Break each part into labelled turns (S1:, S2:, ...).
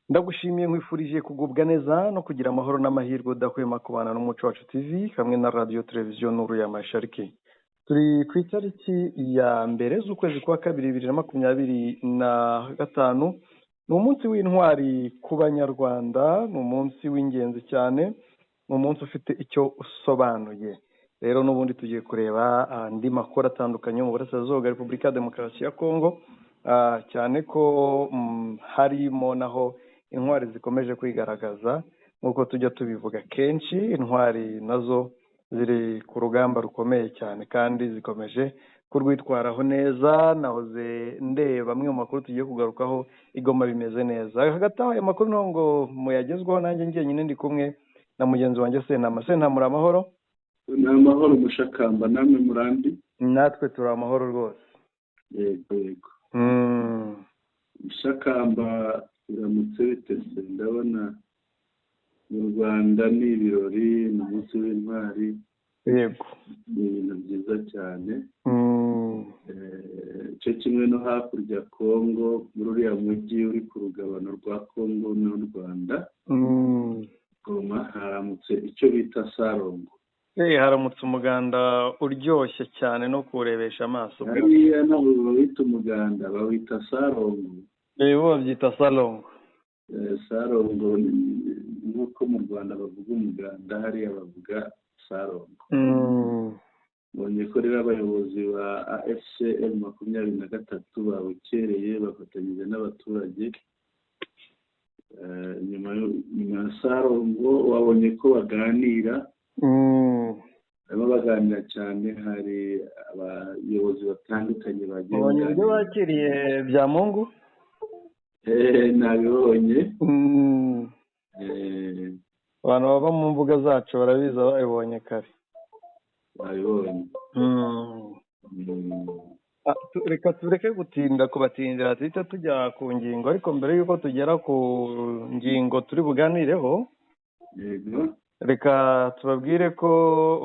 S1: Ndagushimiye, nkwifurije kugubwa neza no kugira amahoro n'amahirwe udahwema kubana n'Umuco Wacu TV hamwe na Radiyo Televiziyo Nuru ya Mashariki. Turi ku itariki ya 1 z'ukwezi kwa 2 2025. Ni umunsi w'intwari ku Banyarwanda, ni umunsi w'ingenzi cyane, ni umunsi ufite icyo usobanuye. Rero n'ubundi tugiye kureba andi makuru atandukanye mu burasirazuba bwa Repubulika ya Demokarasi ya Kongo, cyane ko harimo naho intwari zikomeje kwigaragaza. Nk'uko tujya tubivuga kenshi, intwari nazo ziri ku rugamba rukomeye cyane kandi zikomeje kurwitwaraho neza. Nahoze ndeba amwe mu makuru tugiye kugarukaho, igoma bimeze neza. Hagati aho, aya makuru ntabwo muyagezwaho nanjye njyenyine, ndi kumwe na mugenzi wanjye Sentama. Sentama, muri amahoro?
S2: Ni amahoro, Mushakamba, namwe murandi?
S1: Natwe turi amahoro rwose.
S2: Yego. Mushakamba, biramutse bitese, ndabona mu Rwanda ni ibirori, ni umunsi w'intwari. Ni ibintu byiza cyane. Cyo kimwe no hakurya Kongo, muri uriya mujyi uri ku rugabano rwa Kongo n'u Rwanda, Goma, haramutse icyo bita sarongo.
S1: Haramutse umuganda uryoshye cyane no kuwurebesha amaso.
S2: Hariya ntabwo bawita umuganda, bawita sarongo.
S1: Bo babyita sarongo.
S2: Sarongo, nk'uko mu Rwanda bavuga umuganda, hariya bavuga sarongo. Mbonye ko rero abayobozi ba AFC M23 babukereye bafatanyije n'abaturage. Nyuma ya sarongo wabonye ko baganira, barimo baganira cyane, hari abayobozi batandukanye bagiye.
S1: Ubonye uburyo bakiriye bya Mungu?
S2: Nabibonye.
S1: Abantu baba mu mbuga zacu barabizi, babibonye kare.
S2: Babibonye.
S1: Reka tureke gutinda kubatindira, duhita tujya ku ngingo. Ariko mbere y'uko tugera ku ngingo turi buganireho, reka tubabwire ko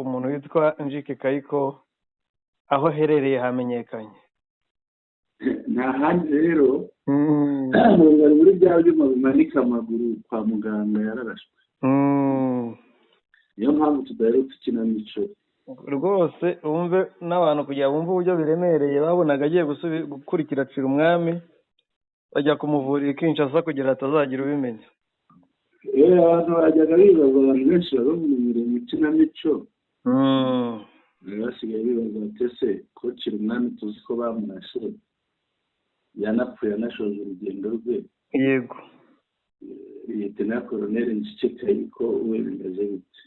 S1: umuntu witwa Njike Kayiko aho aherereye hamenyekanye.
S2: Nta handi rero, bari muri bya byuma bimanika amaguru kwa muganga, yararashwe. Niyo mpamvu tudaherutse ikinamico.
S1: Rwose wumve n'abantu kugira bumve uburyo biremereye, babonaga agiye gukurikira acira umwami, bajya kumuvurira i Kinshasa kugira atazagira ubimenya.
S2: Abantu bajyaga bibaza, abantu benshi baba bamumenyereye mu kinamico, bari basigaye bibaza bati: "Ese ko umwami tuzi ko bamurashe, yanapfuye, anashoje urugendo rwe, Liyetena Koroneri Njike Kayiko we bimeze bite?"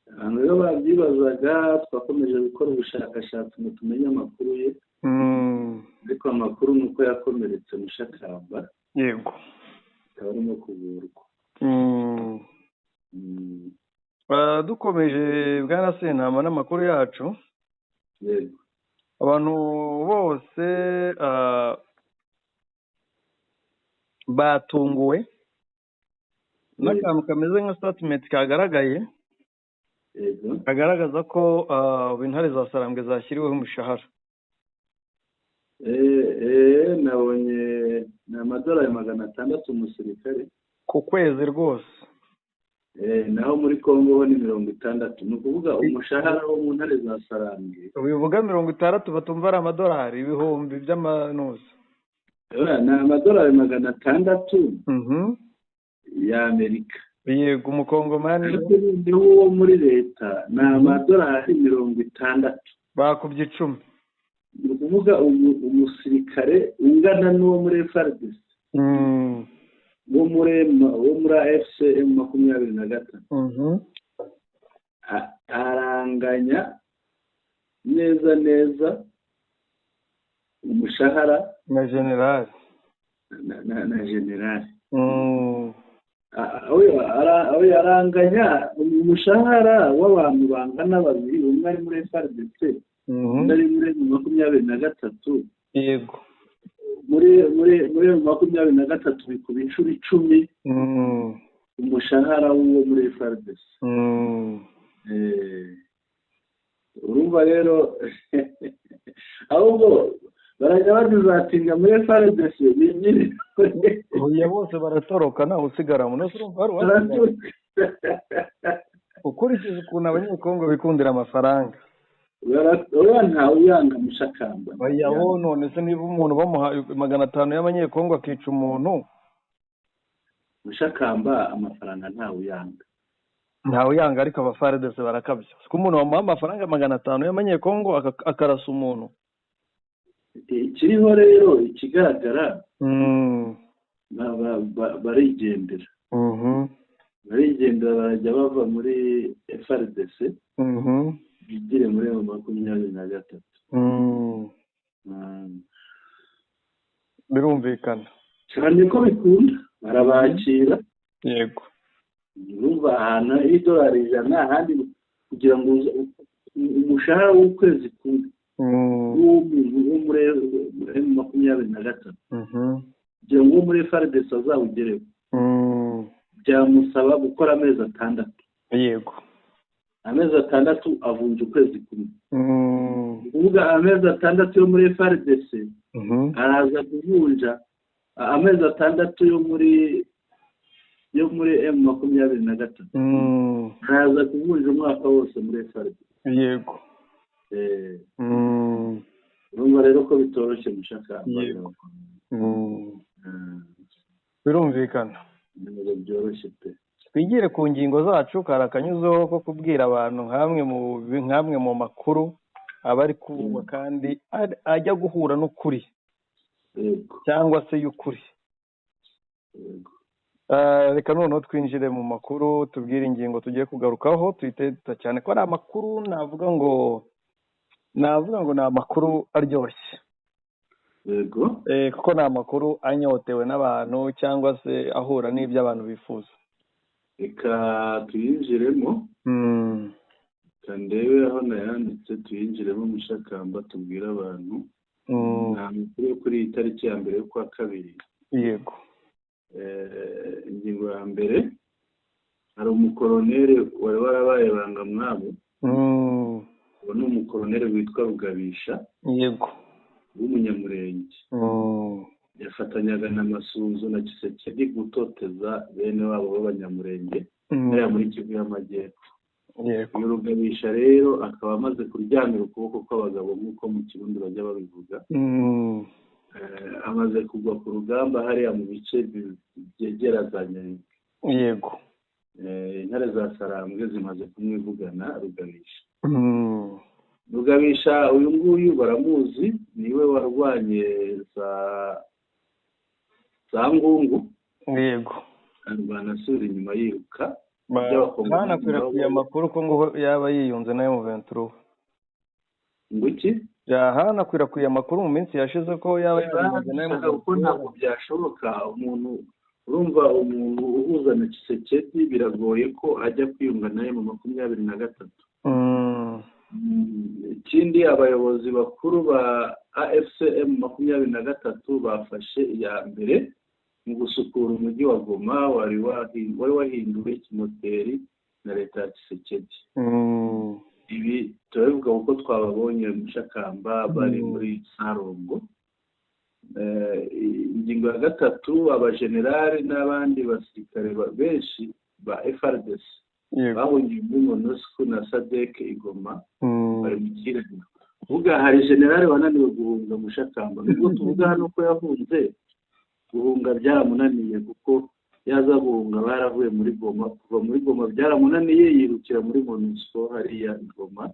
S2: Abantu rero babyibazaga, twakomeje gukora ubushakashatsi ngo tumenye amakuru ye, ariko amakuru ni uko yakomeretse, Mushakamba, akaba arimo kuvurwa.
S1: Dukomeje, bwana Sentama, n'amakuru yacu, abantu bose batunguwe n'akantu kameze nka statement kagaragaye, kagaragaza ko ubu intare za Sarambwe zashyiriweho umushahara.
S2: Nabonye ni amadolari 600 umusirikare.
S1: Ku kwezi rwose.
S2: Naho muri Congo ho ni 60. Ni ukuvuga umushahara wo mu ntare za Sarambwe.
S1: Bivuga 60, batumva ari amadolari, ibihumbi by'amanuza.
S2: Ni amadolari 600 y'Amerika.
S1: Yego, umukongomani.
S2: Ariko noneho uwo muri leta ni amadolari 60.
S1: Bakubye 10.
S2: Ni ukuvuga umusirikare ungana n'uwo muri FARDC, wo muri AFC M23, aranganya neza neza umushahara
S1: na generali.
S2: Na generali. Oya, aranganya umushahara w'abantu bangana babiri, umwe ari muri FARDC, undi ari muri 23. Muri 23 bikuba inshuro 10 umushahara w'uwo muri FARDC. Urumva rero, ahubwo Barajya badesertinga muri FARDC bigire.
S1: Oya, bose baratoroka, ntawe usigara mu nose. Urumva hari uwasigara?
S2: Baratoroka.
S1: Ukurikije ukuntu Abanyekongo bikundira amafaranga.
S2: Oya, ntawe uyanga, Mushakamba.
S1: Oya bo, none se niba umuntu bamuhaye 500 y'Abanyekongo akica umuntu?
S2: Mushakamba, amafaranga ntawe uyanga.
S1: Ntawe uyanga, ariko aba FARDC barakabya. Siko umuntu bamuha amafaranga 500 y'Amanyekongo akarasa umuntu?
S2: Ikiriho rero, ikigaragara, barigendera. Barigendera, barajya bava muri FARDC bigire muri M23.
S1: Birumvikana.
S2: Cyane ko bikunda, barabakira. Urumva ahantu idolari 100, ahandi kugira ngo umushahara w'ukwezi kumwe w'umuntu wo muri M23, kugira ngo uwo muri FARDC azawugereho, byamusaba gukora amezi 6. Amezi 6 avunja ukwezi kumwe. Ni ukuvuga amezi 6 yo muri FARDC araza kuvunja amezi 6 yo muri M23, araza kuvunja umwaka wose muri FARDC. Urumva rero ko bitoroshye, Mushakamba.
S1: Birumvikana.
S2: Ntabwo byoroshye pe.
S1: Twigire ku ngingo zacu. Kari akanyuzeho ko kubwira abantu nk'amwe mu makuru aba ari kuvugwa kandi ajya guhura n'ukuri cyangwa se y'ukuri. Reka noneho twinjire mu makuru, tubwire ingingo tugiye kugarukaho, tuhite cyane ko ari amakuru navuga ngo ni amakuru aryoshye. Kuko ni amakuru anyotewe n'abantu cyangwa se ahura n'ibyo abantu bifuza.
S2: Reka tuyinjiremo. Reka ndebe aho nayanditse, tuyinjiremo, Mushakamba, tubwire abantu. Ni amakuru yo kuri iyi tariki ya 1 y'ukwa kabiri. Ingingo ya mbere, hari umukoroneri wari warabaye bangamwabo. Uwo ni umukoroneri witwa Rugabisha w'Umunyamurenge. Yafatanyaga na Masunzu na Tshisekedi gutoteza bene wabo b'Abanyamurenge hariya muri Kivu y'Amajyepfo. Uyu Rugabisha rero akaba amaze kuryamira ukuboko kw'abagabo, nk'uko mu Kirundi bajya babivuga. Amaze kugwa ku rugamba hariya mu bice byegera za Nyabihu. Intare za Sarambwe zimaze kumwivugana Rugabisha. Rugabisha uyu nguyu baramuzi, niwe warwanye za Ngungu, arwana asubira inyuma yiruka. Iby'Abakongomani
S1: Hanakwirakwiye
S2: nabo
S1: amakuru ko ngo yaba yiyunze na M23.
S2: Ngo iki?
S1: Hanakwirakwiye amakuru mu minsi yashize ko yaba yariyunze na
S2: Kuko
S1: M23.
S2: ntabwo byashoboka. Umuntu, urumva, umuntu uhuza na Tshisekedi biragoye ko ajya kwiyunga nawe mu 23. Ikindi, abayobozi bakuru ba AFC M23 bafashe iya mbere mu gusukura umujyi wa Goma wari wahinduwe ikimoteri na leta ya Tshisekedi. Ibi turabivuga kuko twababonye, Mushakamba, bari muri Sarongo. Ingingo ya gatatu, abajenerali n'abandi basirikare benshi ba FARDC bahungiye muri MONUSCO na SADC i Goma, bari mu kirego. Kuvuga hari generale wananiwe guhunga, Mushakamba, nubwo tuvuga hano ko yahunze, guhunga byaramunaniye, kuko yaza guhunga baravuye muri Goma. Kuva muri Goma byaramunaniye, yirukira muri MONUSCO hariya i Goma,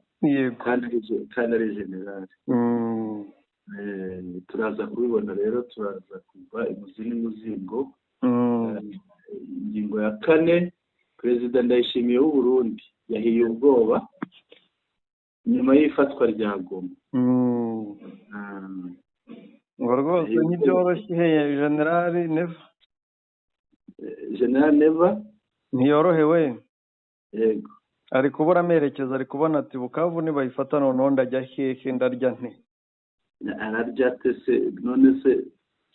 S2: kandi ari generale. Turaza kubibona rero, turaza kuva imuzi n'umuzingo. Ingingo ya kane, Perezida Ndayishimiye w'u Burundi yahiye ubwoba nyuma y'ifatwa rya Goma.
S1: Ngo rwose ntibyoroshye, generali Neva.
S2: General Neva.
S1: Ntiyorohewe. Ari kubura amerekezo, ari kubona ati: "Bukavu nibayifata noneho ndajya hehe? Ndarya nte?"
S2: Ararya ate se? None se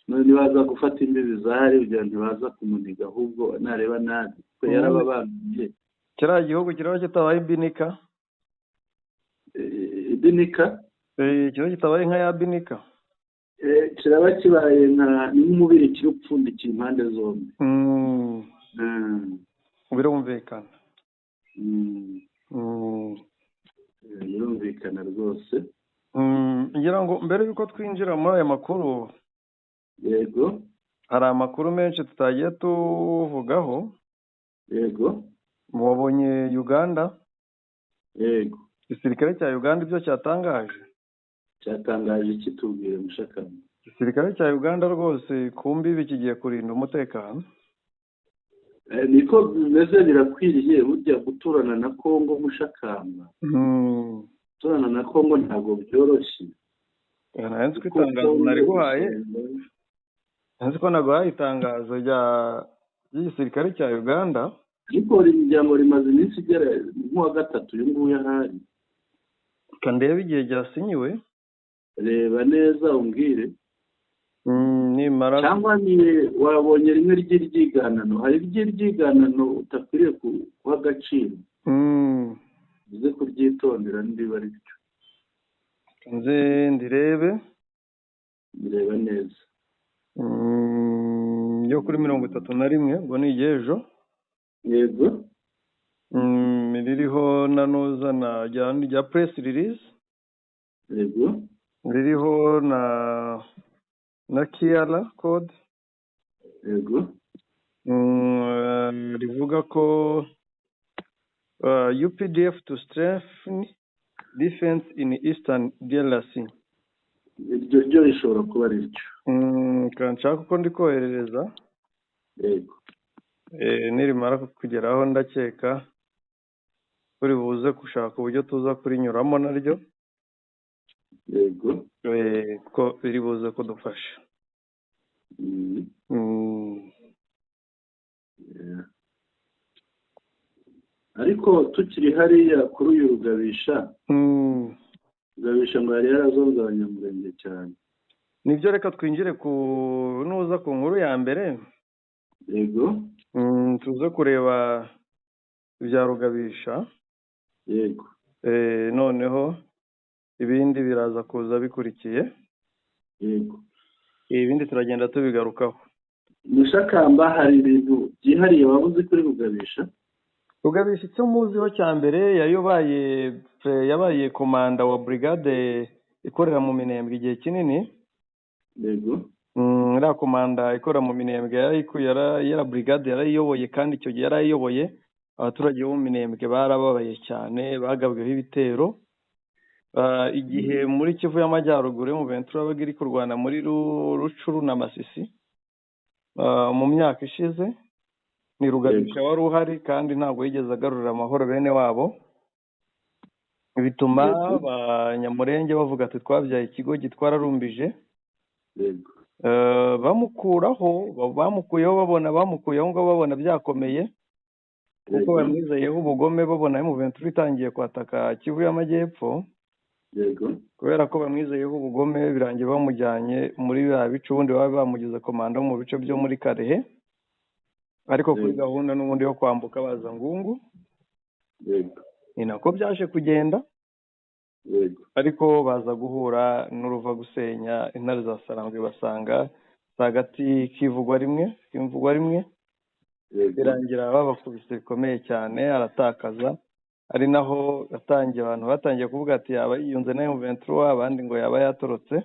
S2: none nibaza gufata imbibi zahari kugira ntibaza kumuniga? Ahubwo nareba nabi ko yarababangamiye.
S1: Kiriya gihugu kiraba kitabaye ibinika.
S2: Ibinika.
S1: Kiba kitabaye nka ya binika.
S2: Kiraba kibaye nka ni nk'umubirikira upfundikiye impande zombi.
S1: Birumvikana.
S2: Birumvikana rwose.
S1: Ngira ngo mbere y'uko twinjira muri aya makuru, hari amakuru menshi tutagiye tuvugaho. Wabonye Uganda?
S2: Yego.
S1: Igisirikare cya Uganda ibyo cyatangaje?
S2: Cyatangaje kitubwire, Mushakamba.
S1: Igisirikare cya Uganda rwose ku mbibi kigiye kurinda umutekano.
S2: Niko bimeze, birakwiriye. Burya guturana na Kongo, Mushakamba, guturana na Kongo ntabwo byoroshye.
S1: Nari nzi ko itangazo nariguhaye, nzi ko naguhaye itangazo ry'igisirikare cya Uganda.
S2: Ariko imiryango rimaze iminsi igera nk'uwa gatatu uyu nguyu ahari.
S1: Reka ndebe igihe ryasinyiwe.
S2: Reba neza umbwire.
S1: Nimara
S2: Cyangwa ni wabonye rimwe ry'iryiganano? Hari iry'iryiganano utakwiriye guha agaciro, uze kuryitondera niba ari byo.
S1: Nze ndirebe.
S2: Reba neza.
S1: Yo kuri 31, ubwo ni iry'ejo. Ririho na nuza na rya press release. Ririho na QR code. Rivuga ko UPDF to strengthen defense in Eastern DRC.
S2: Iryo ryo rishobora kuba ari ryo.
S1: Nshaka uko ndi koherereza. Nirimara kugeraho, ndakeka turi buze gushaka uburyo tuza kurinyuramo naryo. Ko biri buze kudufasha.
S2: Yeah. Ariko tukiri hariya kuri uyu Rugabisha, Rugabisha ngo yari yarazonze Abanyamurenge cyane.
S1: Nibyo, reka twinjire ku nuza ku nkuru ya mbere. Tuze kureba ibya Rugabisha. Noneho ibindi biraza kuza bikurikiye. Ibindi turagenda tubigarukaho.
S2: Mushakamba, hari ibintu byihariye waba uzi kuri Rugabisha?
S1: Rugabisha, icyo muziho cya mbere, yabaye komanda wa brigade ikorera mu Minembwe igihe kinini. Iriya komanda ikorera mu Minembwe yara brigade yarayiyoboye, kandi icyo gihe yarayiyoboye abaturage bo mu Minembwe barababaye cyane, bagabweho ibitero. Igihe muri Kivu y'Amajyaruguru M23 yabaga iri kurwana muri Rucuru na Masisi mu myaka ishize, ni Rugabisha wari uhari, kandi ntabwo yigeze agarurira amahoro bene wabo, bituma Abanyamurenge bavuga ati: "Twabyaye ikigo gitwararumbije." Bamukuraho, bamukuyeho babona, bamukuyeho ngo babona byakomeye, kuko bamwizeyeho ubugome, babona M23 itangiye kwataka Kivu y'Amajyepfo. Kubera ko bamwizeyeho ubugome, birangiye bamujyanye muri biriya bice. Ubundi baba bamugize komanda mu bice byo muri Karehe, ariko kuri gahunda n'ubundi yo kwambuka baza Ngungu. Ni nako byaje kugenda, ariko baza guhura n'uruva gusenya, intare za Sarambwe basanga hagati kivugwa rimwe kivugwa rimwe. Birangira babakubise bikomeye cyane, aratakaza. Ari naho yatangiye, abantu batangiye kuvuga ati yaba yiyunze na M23, abandi ngo yaba yatorotse.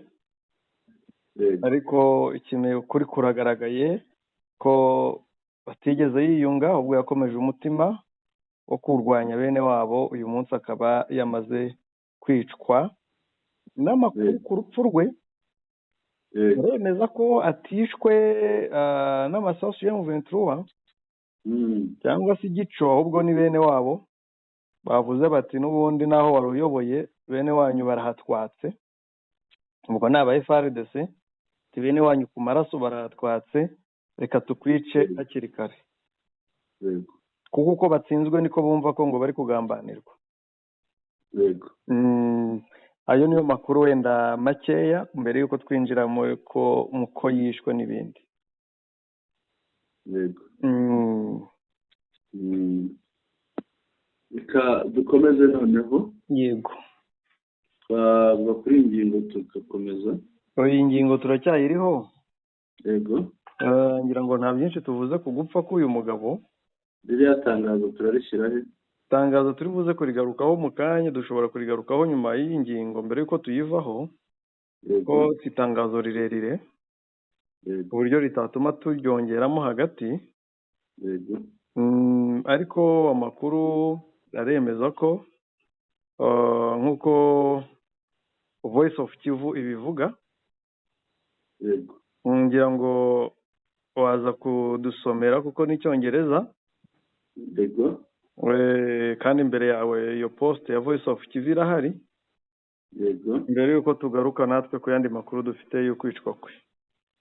S1: Ariko ikintu kuri kuragaragaye ko batigeze yiyunga, ahubwo yakomeje umutima wo kurwanya bene wabo. Uyu munsi akaba yamaze kwicwa. N'amakuru ku rupfu rwe baremeza ko atishwe n'amasasu ya M23 cyangwa se igico, ahubwo ni bene wabo bavuze bati: "N'ubundi naho wari uyoboye, bene wanyu barahatwatse." Ubwo ni aba FARDC, ati: "Bene wanyu ku maraso barahatwatse, reka tukwice hakiri kare." Kuko uko batsinzwe niko bumva ko ngo bari kugambanirwa. Ayo niyo makuru wenda makeya mbere y'uko twinjira mu ko yishwe n'ibindi.
S2: Reka dukomeze noneho.
S1: Yego.
S2: Twava kuri iyi ngingo tugakomeza.
S1: Iyi ngingo turacyayiriho.
S2: Yego.
S1: Ngira ngo nta byinshi tuvuze ku gupfa k'uyu mugabo.
S2: Ririya tangazo turarishyira he?
S1: Itangazo turi buze kurigarukaho mu kanya, dushobora kurigarukaho nyuma y'iyi ngingo mbere y'uko tuyivaho,
S2: Yego.
S1: ko si itangazo rirerire ku buryo ritatuma turyongeramo hagati.
S2: Yego.
S1: Ariko amakuru aremeza ko nk'uko Voice of Kivu ibivuga.
S2: Yego.
S1: Ngira ngo waza kudusomera kuko n'icyongereza.
S2: Yego.
S1: Kandi imbere yawe iyo post ya Voice of Kivu irahari.
S2: Yego.
S1: Mbere y'uko tugaruka natwe ku yandi makuru dufite y'ukwicwa kwe,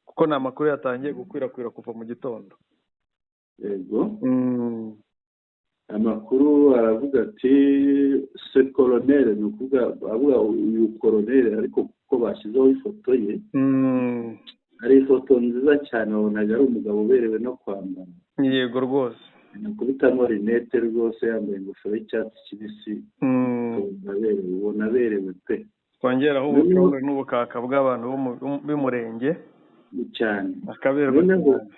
S1: kuko ni amakuru yatangiye gukwirakwira kuva mu gitondo.
S2: Yego. Amakuru aravuga ati ce colonel, ni ukuvuga avuga uyu koroneri, ariko kuko bashyizeho ifoto ye, ari ifoto nziza cyane, wabonaga ari umugabo uberewe no kwambara.
S1: Yego rwose.
S2: Ni ukubitamo rinete rwose, yambaye ingofero y'icyatsi kibisi, ubona aberewe, ubona aberewe pe.
S1: Twongeraho ubushongore n'ubukaka bw'abantu bo b'umurenge.
S2: Cyane.
S1: Akaberwa
S2: Noneho
S1: cyane.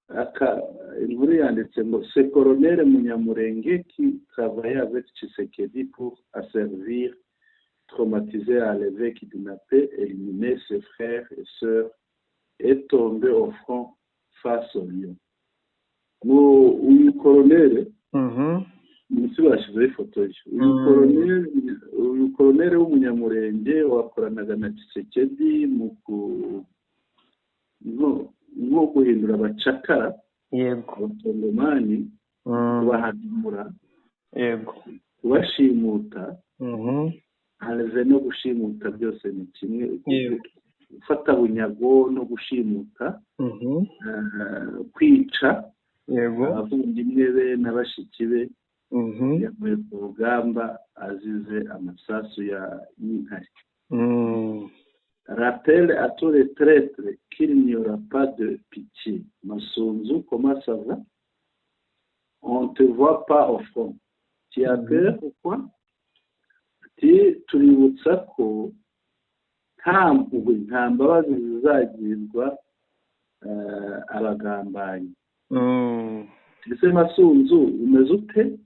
S2: Aka inkuru yanditse ngo ce colonel Munyamurenge qui travaillait avec Tshisekedi pour asservir, traumatiser, enlever, kidnapper, éliminer ses frères et sœurs est tombé au front face au lion. Ngo uyu koroneri, munsi bashyizeho ifoto ye, uyu koroneri, uyu koroneri w'umunyamurenge wakoranaga na Tshisekedi mu ku nko guhindura abacakara abakongomani, kubahanura, kubashimuta. Enlever no gushimuta byose ni kimwe. Gufata bunyago no gushimuta, kwica abavandimwe be na bashiki be. Yavuye ku rugamba azize amasasu ya y'intare. Rappel à tous les traîtres qu'il n'y aura pas de pitié. Masunzu, comment ça va? On ne te voit pas au front. Tu as peur ou quoi? Ati tuributsa ko nta mpuhwe, nta mbabazi zizagirwa abagambanyi. Ese Masunzu, umeze ute?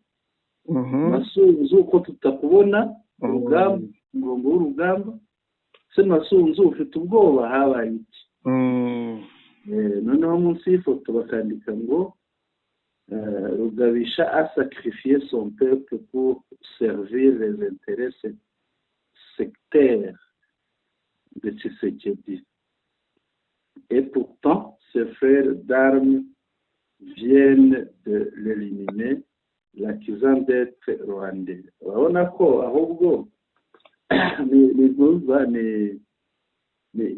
S2: Masunzu, ko tutakubona urugamba, umurongo w'urugamba? Se Masunzu, ufite ubwoba? Habaye iki? Noneho munsi y'ifoto bakandika ngo Rugabisha a sacrifié son peuple pour servir les intérêts sectaires de Tshisekedi. Et pourtant, ses frères d'armes viennent de l'éliminer, l'accusant d'être rwandais. Urabona ko ahubwo ni ntuza ni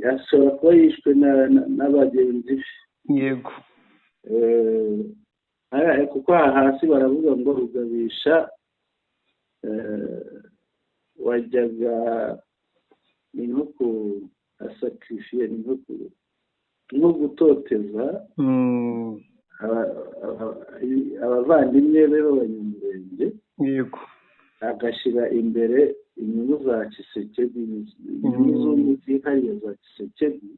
S2: ashobora kuba yishwe n'abagenzi be. Kuko aha hasi baravuga ngo Rugabisha wajyaga ni nko ku asacrifier, ni nko gutoteza abavandimwe be b'abanyamurenge, agashyira imbere inyungu za Tshisekedi, inyungu z'ubu zihariye za Tshisekedi.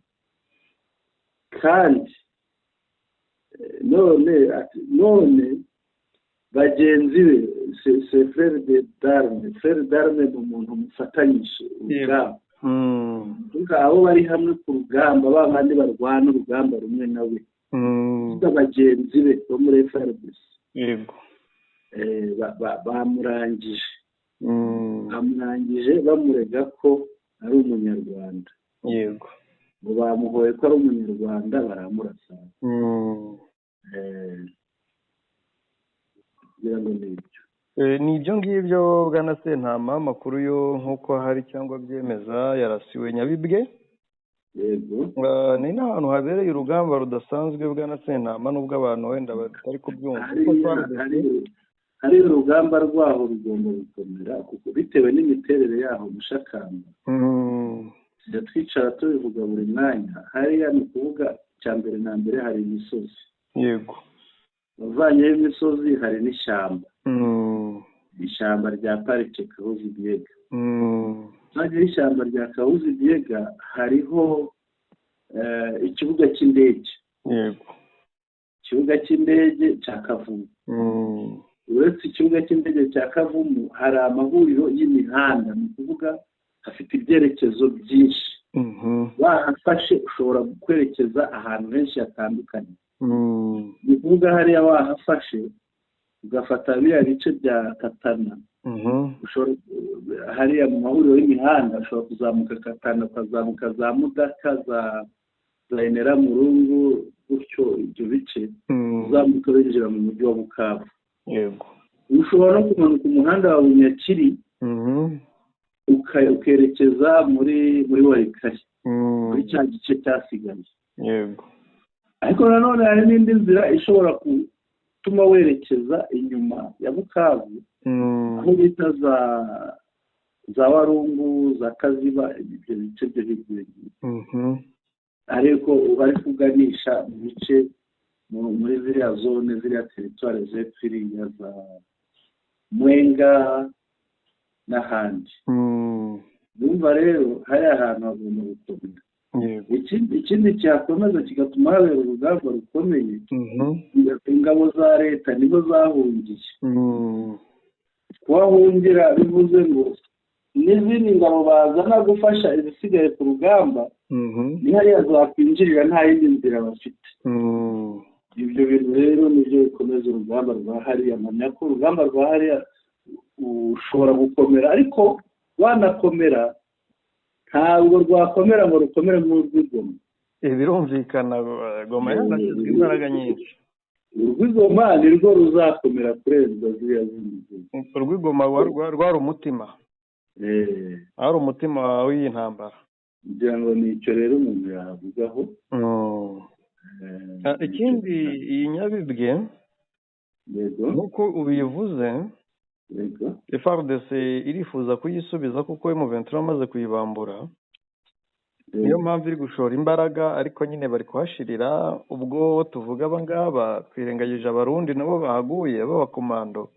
S2: Kandi none none bagenzi be, ses frères de d'armes, frère d'armes ni umuntu mufatanyije urugamba, abo bari hamwe ku rugamba, ba bandi barwana urugamba rumwe nawe, bagenzi be bo muri FARDC. Bamurangije, bamurangije bamurega ko ari umunyarwanda. Ngo bamuhoye ko ari umunyarwanda, baramurasa. Ngira ngo ni ibyo.
S1: Ni ibyo ngibyo, bwana Sentama. Amakuru yo nk'uko hari cyangwa byemeza, yarasiwe Nyabibwe. Ni n'ahantu habereye urugamba rudasanzwe, bwana Sentama, nubwo abantu wenda batari kubyumva kuko
S2: Hari urugamba rwaho rugomba gukomera, kuko bitewe n'imiterere yaho Mushakamba, tujya twicara tubivuga buri mwanya. Hariya ni ukuvuga icya mbere na mbere hari imisozi. Uvanyeho imisozi, hari n'ishyamba, ishyamba rya parike Kahuzi Biega. Uvanyeho ishyamba rya Kahuzi Biega, hariho Ikibuga cy'indege, ikibuga cy'indege cya Kavumu. Uretse ikibuga cy'indege cya Kavumu, hari amahuriro y'imihanda, ni ukuvuga hafite ibyerekezo byinshi. Wahafashe ushobora kwerekeza ahantu henshi hatandukanye. Ni ukuvuga hariya wahafashe, ugafata biriya bice bya Katana, ushobora hariya mu mahuriro y'imihanda ushobora kuzamuka Katana, ukazamuka za Mudaka, za Enera Murungu, gutyo ibyo bice, uzamuka winjira mu mujyi wa Bukavu. Ushobora no kumanuka umuhanda wa Bunyakiri, ukerekeza muri Walikale, muri cya gice cyasigaye. Ariko nanone hari n'indi nzira ishobora gutuma werekeza inyuma ya Bukavu, aho bita za Warungu, za Kaziba, ibyo bice byo hirya iyo ngiyo. Ariko bari kuganisha mu bice muri ziriya zone, ziriya teritwari zepfo iriya za Mwenga n'ahandi. Urumva rero hariya hantu hagomba gukomera. Ikindi cyakomeza kigatuma habera urugamba rukomeye, ingabo za leta nibo zahungiye. Kuhahungira bivuze ngo n'izindi ngabo bazana gufasha izisigaye ku rugamba, ni hariya zakwinjirira, nta yindi nzira bafite. Ibyo bintu rero nibyo bikomeza urugamba rwa hariya. Mpamya ko urugamba rwa hariya ushobora gukomera, ariko wanakomera ntabwo rwakomera ngo rukomere nk'urw'i Goma.
S1: Birumvikana, Goma yanashyizwe imbaraga nyinshi.
S2: Urw'i Goma ni rwo ruzakomera kurenza ziriya zindi zose.
S1: Urw'i Goma rwari umutima, wari umutima w'iyi ntambara.
S2: Ngira ngo ni icyo rero umuntu yavugaho.
S1: Ikindi, iyi Nyabibwe, nk'uko ubivuze, FARDC irifuza kuyisubiza kuko M23 amaze kuyibambura. Niyo mpamvu iri gushora imbaraga, ariko nyine bari kuhashirira. Ubwo tuvuga aba ngaba, twirengagije Abarundi nabo bahaguye b'abakomando.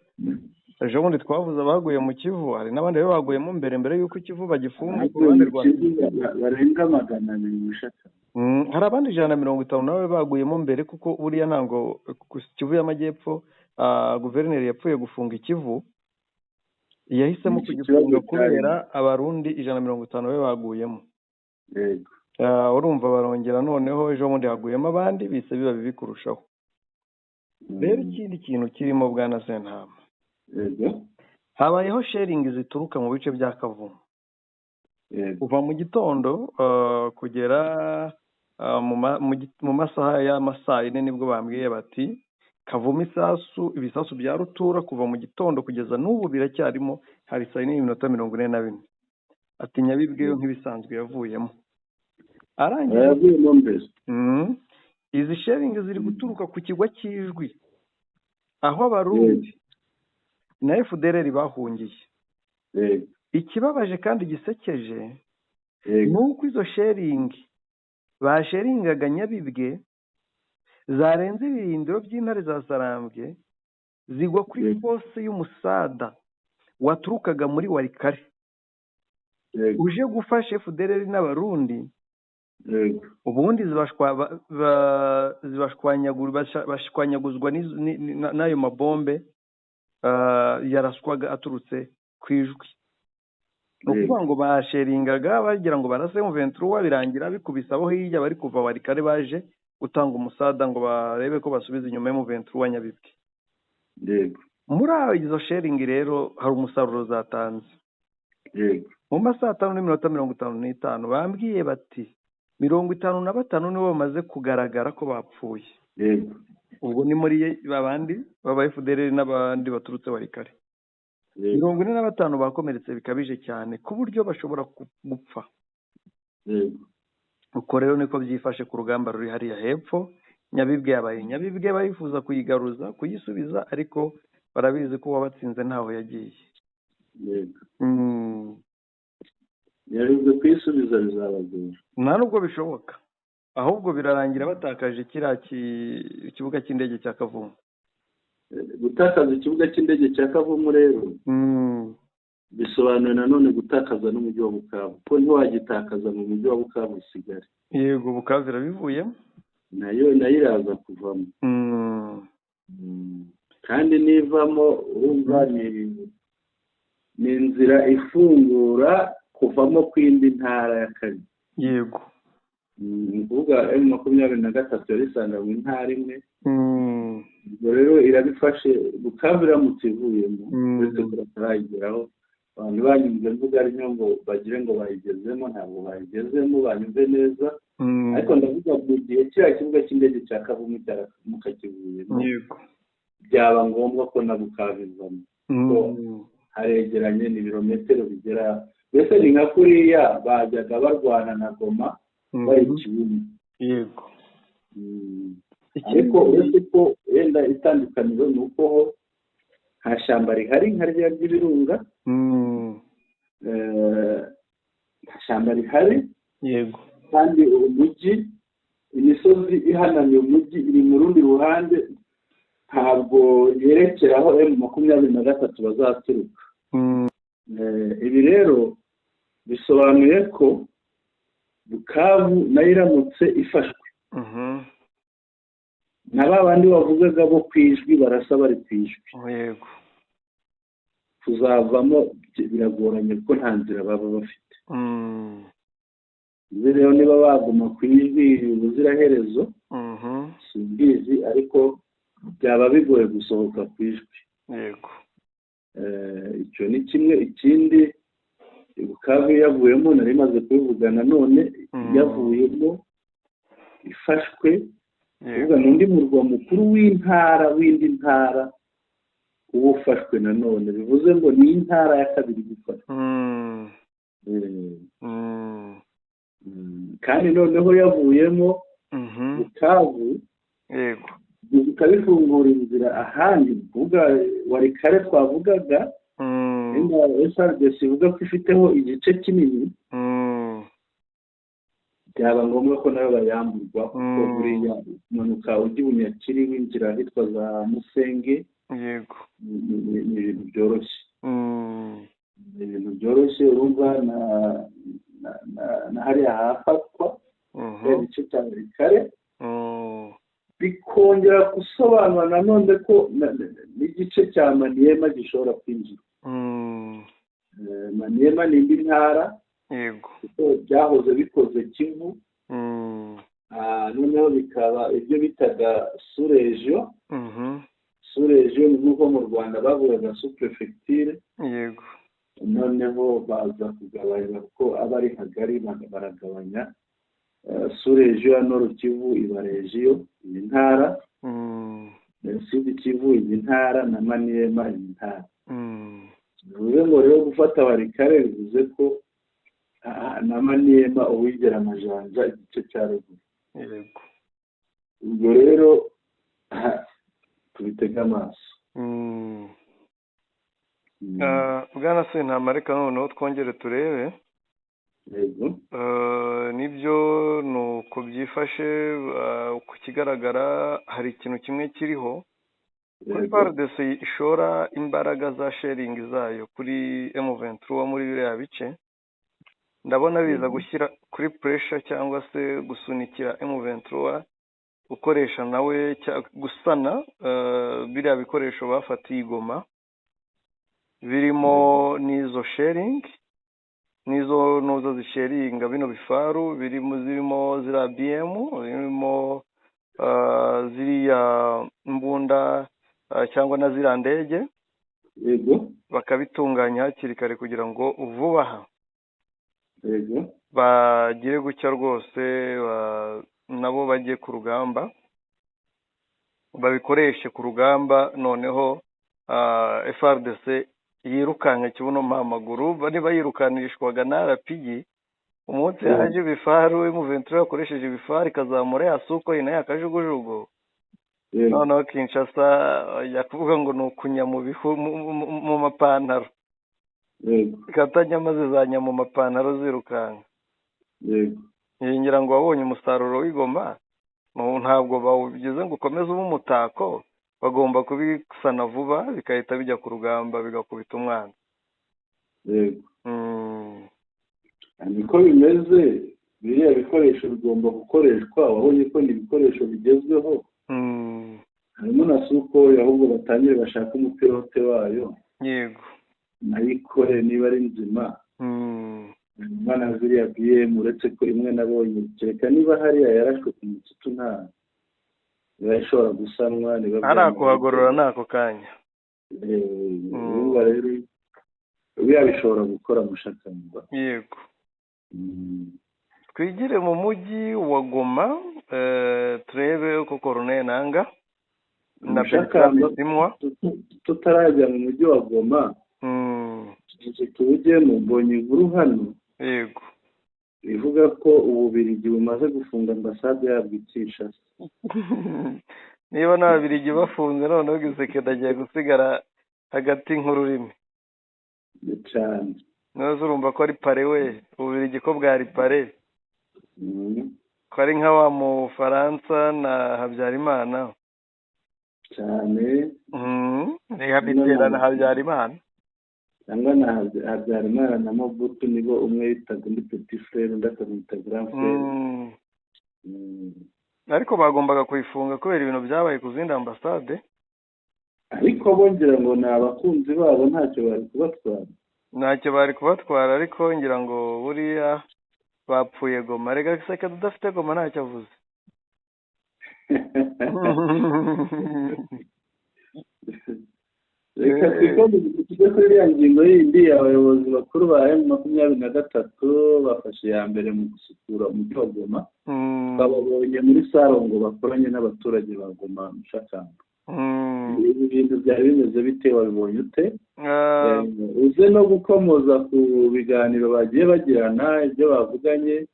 S1: Ejo bundi twavuze abaguye mu Kivu, hari n'abandi bari baguyemo mbere y'uko Ikivu bagifunga ku ruhande rwa
S2: Barenga 200 mushaka.
S1: Hari abandi 150 nabo baguyemo mbere, kuko buriya ntabwo ku Kivu y'Amajyepfo, guverineri yapfuye gufunga Ikivu, yahisemo
S2: Iki
S1: kugifunga
S2: kibazo
S1: kubera Abarundi 150 be baguyemo. Urumva barongera noneho ejo bundi haguyemo abandi, bise biba bibi kurushaho rero. Ikindi kintu kirimo, bwana Sentama, habayeho shelling zituruka mu bice bya Kavumu kuva mu gitondo kugera mu masaha y'amasaa 4, nibwo bambwiye bati Kavumu isasu, ibisasu bya rutura kuva mu gitondo kugeza n'ubu biracyarimo, hari saa 4:44. Ati Nyabibwe yo nk'ibisanzwe yavuyemo arangije.
S2: Yavuyemo mbere.
S1: Izi shelling ziri guturuka ku kigwa cy'Ijwi, aho Abarundi na FDLR bahungiye. Ikibabaje kandi gisekeje ni uko izo shelling bashellingaga Nyabibwe zarenze ibirindiro by'Intare za Sarambwe, zigwa kuri force y'umusada waturukaga muri Walikale, uje gufasha FDLR n'Abarundi. Ubundi bashwanyaguzwa n'ayo mabombe yaraswaga aturutse ku Ijwi. Ni ukuvuga ngo bashellingaga bagira ngo barase M23, birangira bikubise abo hirya bari kuva Walikale baje gutanga umusada ngo barebe ko basubiza inyuma M23 Nyabibwe. Muri izo shelling rero hari umusaruro zatanze. Mu masaha 5:55 bambwiye bati 55 nibo bamaze kugaragara ko bapfuye. Ubwo ni muri babandi baba FDLR n'abandi baturutse Walikale. 45 bakomeretse bikabije cyane ku buryo bashobora gupfa. Uko rero niko byifashe ku rugamba ruri hariya hepfo. Nyabibwe yabaye Nyabibwe, barifuza kuyigaruza, kuyisubiza, ariko barabizi ko uwabatsinze ntaho yagiye.
S2: Nyabibwe kuyisubiza bizabagora.
S1: Nta nubwo bishoboka, ahubwo birarangira batakaje kiriya kibuga cy'indege cya Kavumu.
S2: Gutakaza ikibuga cy'indege cya Kavumu rero Bisobanuye nanone gutakaza n'umujyi wa Bukavu, kuko ntiwagitakaza mu mujyi wa Bukavu usigare.
S1: Yego, Bukavu irabivuyemo.
S2: Nayo iraza kuvamo. Kandi nivamo, urumva ni inzira ifungura kuvamo kw'indi ntara ya kabiri. Ni ukuvuga M23 yari isanga mu ntara imwe. Ubwo rero irabifashe, Bukavu iramutse ivuyemo, uretse ko batarayigeraho. Abantu banyumve mvuga ari ngo bagire ngo bayigezemo, ntabwo bayigezemo, banyumve neza. Ariko ndavuga mu gihe kiriya kibuga cy'indege cya Kavumu cyaramuka kivuyemo, byaba ngombwa ko na Bukavu ivamo. Haregeranye, ni ibirometero bigera, mbese ni nka kuriya bajyaga barwana na Goma bari Kibumu. Ariko uretse ko wenda itandukaniro ni uko ho nta shyamba rihari nka rya ry'ibirunga. Nta shyamba rihari. Kandi umujyi, imisozi ihanamye umujyi iri mu rundi ruhande, ntabwo yerekera aho M23 bazaturuka. Ibi rero bisobanuye ko Bukavu nayo iramutse ifashwe, na ba bandi bavugaga bo ku Ijwi barasa bari ku Ijwi, kuzavamo biragoranye kuko nta nzira baba bafite. Rero niba baguma ku Ijwi ubuziraherezo, simbizi, ariko byaba bigoye gusohoka ku Ijwi. Icyo ni kimwe. Ikindi, Bukavu yavuyemo, nari maze kubivuga nanone, yavuyemo ifashwe, kuvuga ni undi murwa mukuru w'intara, w'indi ntara uba ufashwe nanone, bivuze ngo ni intara ya kabiri gufashwe. Kandi noneho yavuyemo Bukavu, bikaba inzira ahandi, kuvuga Walikale twavugaga, FARDC ivuga ko ifiteho igice kinini, byaba ngombwa ko nayo bayamburwa, kuko buriya umanuka ujya i Bunyakiri winjira ahitwa za Musenge, ni ibintu byoroshye, ni ibintu byoroshye. Urumva na hariya hafatwa igice cya Walikale, bikongera gusobanura nanone ko n'igice cya Maniema gishobora kwinjira. Maniema ni indi ntara, kuko byahoze bikoze Kivu, noneho bikaba ibyo bitaga sous-région. Sous-région ni nk'uko mu Rwanda bavugaga sous-préfecture. Noneho baza kugabanya kuko aba ari hagari, baragabanya sous-région ya Nord Kivu iba région, iyi ntara, Sud Kivu iyi ntara, na Maniema iyi ntara. Bivuze ngo rero gufata Walikale bivuze ko na Maniema uwigera amajanja igice cya ruguru. Ubwo rero tubitege amaso.
S1: Bwana Sentama, reka noneho twongere turebe. Nibyo, ni uko byifashe. Ku kigaragara hari ikintu kimwe kiriho kuri FARDC ishora imbaraga za shelling zayo kuri M23 muri biriya bice, ndabona biza gushyira kuri pressure cyangwa se gusunikira M23 gukoresha nawe gusana biriya bikoresho bafatiye i Goma, birimo n'izo shelling, n'izo nuzo zishellinga bino bifaru, birimo zirimo ziriya BM, birimo ziriya mbunda cyangwa na ziriya ndege, bakabitunganya hakiri kare kugira ngo vuba aha bagire gutya rwose nabo bajye ku rugamba, babikoreshe ku rugamba. Noneho FARDC yirukanka kibuno amaguru. Niba yirukanishwaga na RPG, umunsi haje ibifaru, M23 yakoresheje ibifaru ikazamura ya Sukhoi nayo akajugujugu, noneho Kinshasa yakuvuga ngo ni ukunya mu bihu mu mapantaro, ikatanya maze zanya mu mapantaro zirukanka. Ngira ngo wabonye umusaruro w'i Goma, ntabwo bawugize ngo ukomeze ube umutako, bagomba kubisana vuba bigahita bijya ku rugamba bigakubita umwana.
S2: Yego, niko bimeze. Biriya bikoresho bigomba gukoreshwa, wabonye ko ni ibikoresho bigezweho, harimo na Sukhoi. Ahubwo batangire bashake umupilote wayo, nayo ikore niba ari nzima. Hanyuma na ziriya BM, uretse ko imwe nabonye, kereka niba hariya yarashwe ku mututu, nta niba ishobora gusanwa, niba
S1: ari kuhagorora ni ako kanya.
S2: Urumva rero biriya bishobora gukora, Mushakamba.
S1: Yego, twigire mu mujyi wa Goma, turebe uko Corneille Nanga na Bertrand Bisimwa.
S2: Tutarajya mu mujyi wa Goma, tuwujyemo, mbonye inkuru hano ivuga ko Ububirigi bumaze gufunga ambasade yabwo i Kinshasa.
S1: Niba n'Ababirigi bafunze, noneho Tshisekedi agiye gusigara hagati nk'ururimi.
S2: Cyane.
S1: Noneho urumva ko ari pare we, Ububirigi ko bwari pare, ko ari nka wa Mufaransa na Habyarimana.
S2: Cyane.
S1: Ni Habitera na Habyarimana.
S2: Cyangwa na Habyarimana na Mobutu, nibo umwe yitaga undi petit frère, undi akamwita grand frère.
S1: Ariko bagombaga kuyifunga kubera ibintu byabaye ku zindi ambasade.
S2: Ariko bongera ngo ni abakunzi babo, ntacyo bari kubatwara.
S1: Ntacyo bari kubatwara, ariko ngira ngo buriya bapfuye Goma. Reka Tshisekedi udafite Goma ntacyo avuze.
S2: Reka twikomeze tujye kuri iriya ngingo yindi. Abayobozi bakuru ba M23 bafashe iya mbere mu gusukura umujyi wa Goma. Bababonye muri Salongo bakoranye n'abaturage ba Goma. Mushakamba, ibi bintu byari bimeze bite? Wabibonye ute? Uze no gukomoza ku biganiro bagiye bagirana, ibyo bavuganye.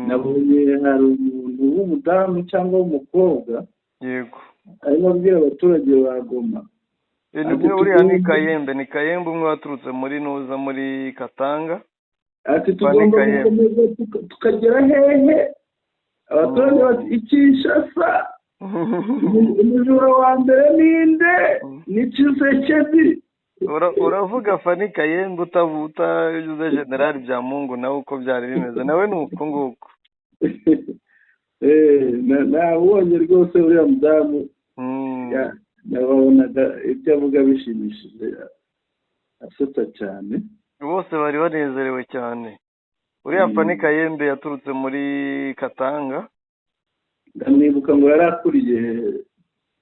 S2: Nabonye hari umuntu w'umudamu cyangwa w'umukobwa arimo abwira abaturage ba Goma.
S1: Nibyo, uriya ni Kayembe, ni Kayembe umwe waturutse muri nuza muri Katanga.
S2: Ati tugomba gukomeza tukagera hehe? Abaturage bati i Kinshasa. Umujura wa mbere ninde? Ni Tshisekedi.
S1: Uravuga Fani Kayembe, utavuze General Byamungu nawe uko byari bimeze, nawe ni uko nguko.
S2: Nabonye rwose uriya mudamu, nababonaga ibyo avuga bishimishije, asetsa cyane.
S1: Bose bari banezerewe cyane. Uriya Fani Kayembe yaturutse muri Katanga.
S2: Ndamwibuka ngo yari akuriye,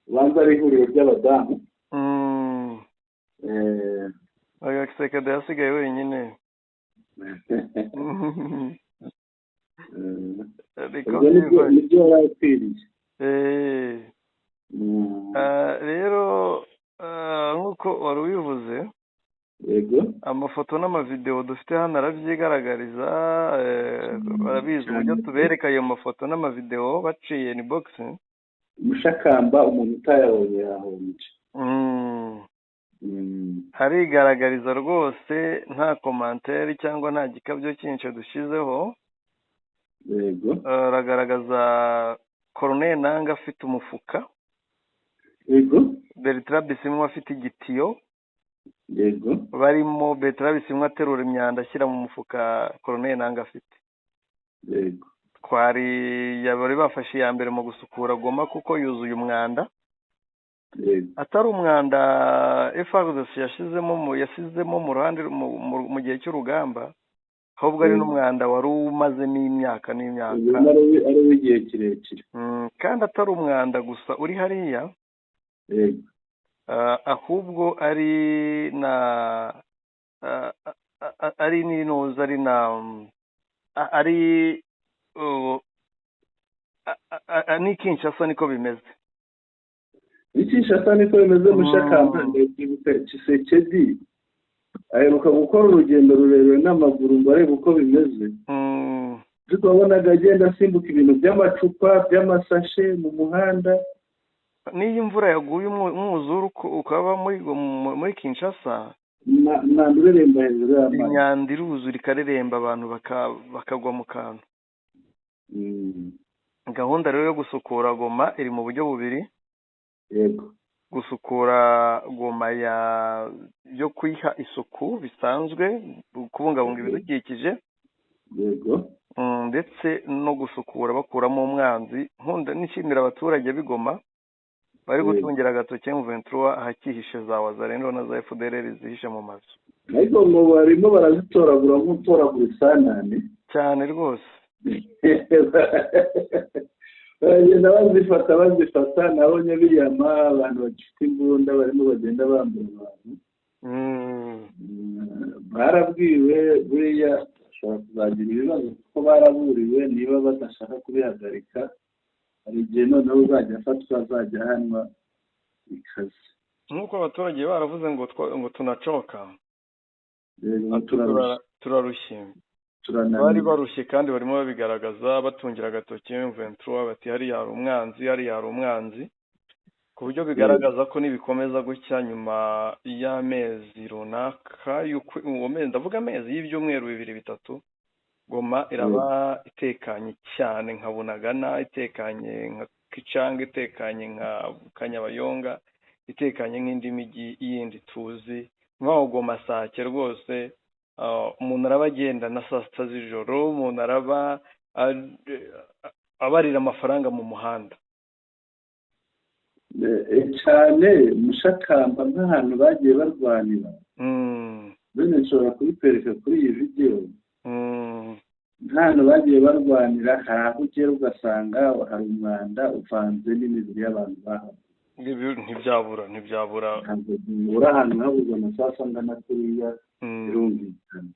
S2: ubanza ari ihuriro ry'abadamu.
S1: Tshisekedi yasigaye wenyine.
S2: Nibyo yari akwiriye.
S1: Rero nk'uko wari ubivuze, amafoto n'amavidewo dufite hano arabyigaragariza. Barabizi uburyo tubereka ayo mafoto n'amavidewo baciye ni bogisi.
S2: Mushakamba, umuntu utayabonye yahombye.
S1: Harigaragariza rwose, nta commentaire cyangwa nta gikabyo cyinshi dushyizeho. Aragaragaza Corneille Nanga afite umufuka, Bertrand Bisimwa afite igitiyo, barimo Bertrand Bisimwa aterura imyanda ashyira mu mufuka Corneille Nanga afite. Twari bari bafashe iya mbere mu gusukura Goma kuko yuzuye umwanda, atari umwanda FARDC yashyizemo mu ruhande mu gihe cy'urugamba, ahubwo ari n'umwanda wari umazemo imyaka n'imyaka,
S2: ari uw'igihe kirekire.
S1: Kandi atari umwanda gusa uri hariya, ahubwo ari na ari n'intuza, ari na ari ni Kinshasa niko bimeze.
S2: Ni Kinshasa niko bimeze, Mushakamba. Ndabyibuka Tshisekedi aheruka gukora urugendo rurerure n'amaguru ngo arebe uko bimeze, ariko wabonaga agenda asimbuka ibintu by'amacupa, by'amasashe mu muhanda.
S1: N'iyo imvura yaguye, umwuzure ukaba muri Kinshasa,
S2: Umwanda ureremba hejuru y'amazi.
S1: Imyanda iruzura ikareremba, abantu bakagwa mu kantu. Gahunda rero yo gusukura Goma iri mu buryo bubiri. Gusukura Goma yo kuyiha isuku bisanzwe, kubungabunga ibidukikije. Ndetse no gusukura bakuramo umwanzi. Nkunda nishimira abaturage b'i Goma bari gutungira agatoki M23 ahakihishe za Wazalendo na za FDLR zihishe mu mazu.
S2: Ariko ngo barimo barazitoragura nk'utoragura isanane.
S1: Cyane rwose.
S2: Baragenda bazifata. Nabonye biyama abantu bagifite imbunda, barimo bagenda bambura abantu. Barabwiwe, buriya bashobora kuzagira ibibazo kuko baraburiwe. Niba badashaka kubihagarika, hari igihe noneho uzajya afatwa, azajya ahanwa bikaze.
S1: Nk'uko abaturage baravuze ngo tunacoka, turarushye, bari barushye kandi barimo babigaragaza, batungira agatoki M23 bati hariya hari umwanzi, hariya hari umwanzi, ku buryo bigaragaza ko nibikomeza gutya, nyuma y'amezi runaka, ndavuga amezi y'ibyumweru 2 3, Goma iraba itekanye cyane nka Bunagana, itekanye nka Kicanga, itekanye nka Kanyabayonga, itekanye nk'indi mijyi yindi tuzi. Nk'aho Goma Sake rwose, umuntu araba agenda na saa 6 z'ijoro, umuntu araba abarira amafaranga mu muhanda.
S2: Cyane Mushakamba, nk'ahantu bagiye barwanira. Bene nshobora kubikwereka kuri iyi videwo. Nk'ahantu bagiye barwanira, hari aho ugera ugasanga hari umwanda uvanze n'imibiri y'abantu bahawe.
S1: Ntibyabura.
S2: Ntabwo uri ahantu habuze amasasu angana kuriya, birumvikana.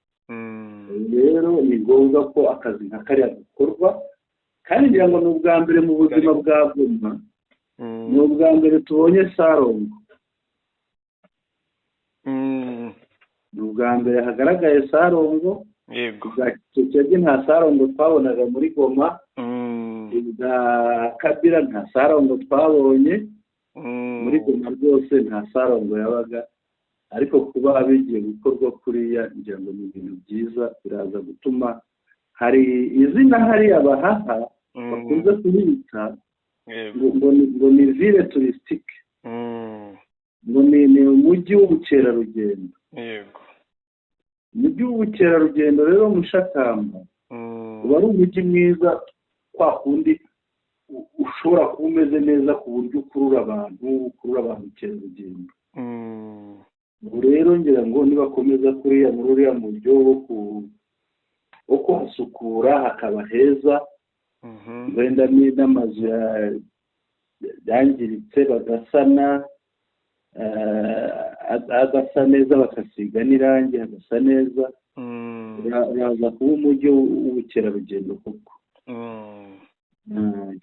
S2: Rero ni ngombwa ko akazi nka kariya gakorwa, kandi ngira ngo ni ubwa mbere mu buzima bwa Goma, ni ubwa mbere tubonye sarongo. Ni ubwa mbere hagaragaye sarongo.
S1: Yego.
S2: Ubwa Tshisekedi nta sarongo twabonaga muri Goma, ubwa Kabila nta sarongo twabonye muri Goma, rwose nta sarongo yabaga. Ariko kuba bigiye gukorwa kuriya, ngira ngo ni ibintu byiza, biraza gutuma hari izina hariya bahaha bakunze kuhita ngo ni ville touristique, ngo ni umujyi w'ubukerarugendo. Umujyi w'ubukerarugendo rero Mushakamba uba ari umujyi mwiza, kwa kundi ushobora kuba umeze neza ku buryo ukurura ba mukerarugendo. Ubu rero ngira ngo nibakomeza kuriya muri uriya muryo wo kuhasukura hakaba heza, wenda n'amazu yangiritse bagasana, agasa neza, bagasiga n'irangi hagasa neza, uraza kuba umujyi w'ubukerarugendo koko.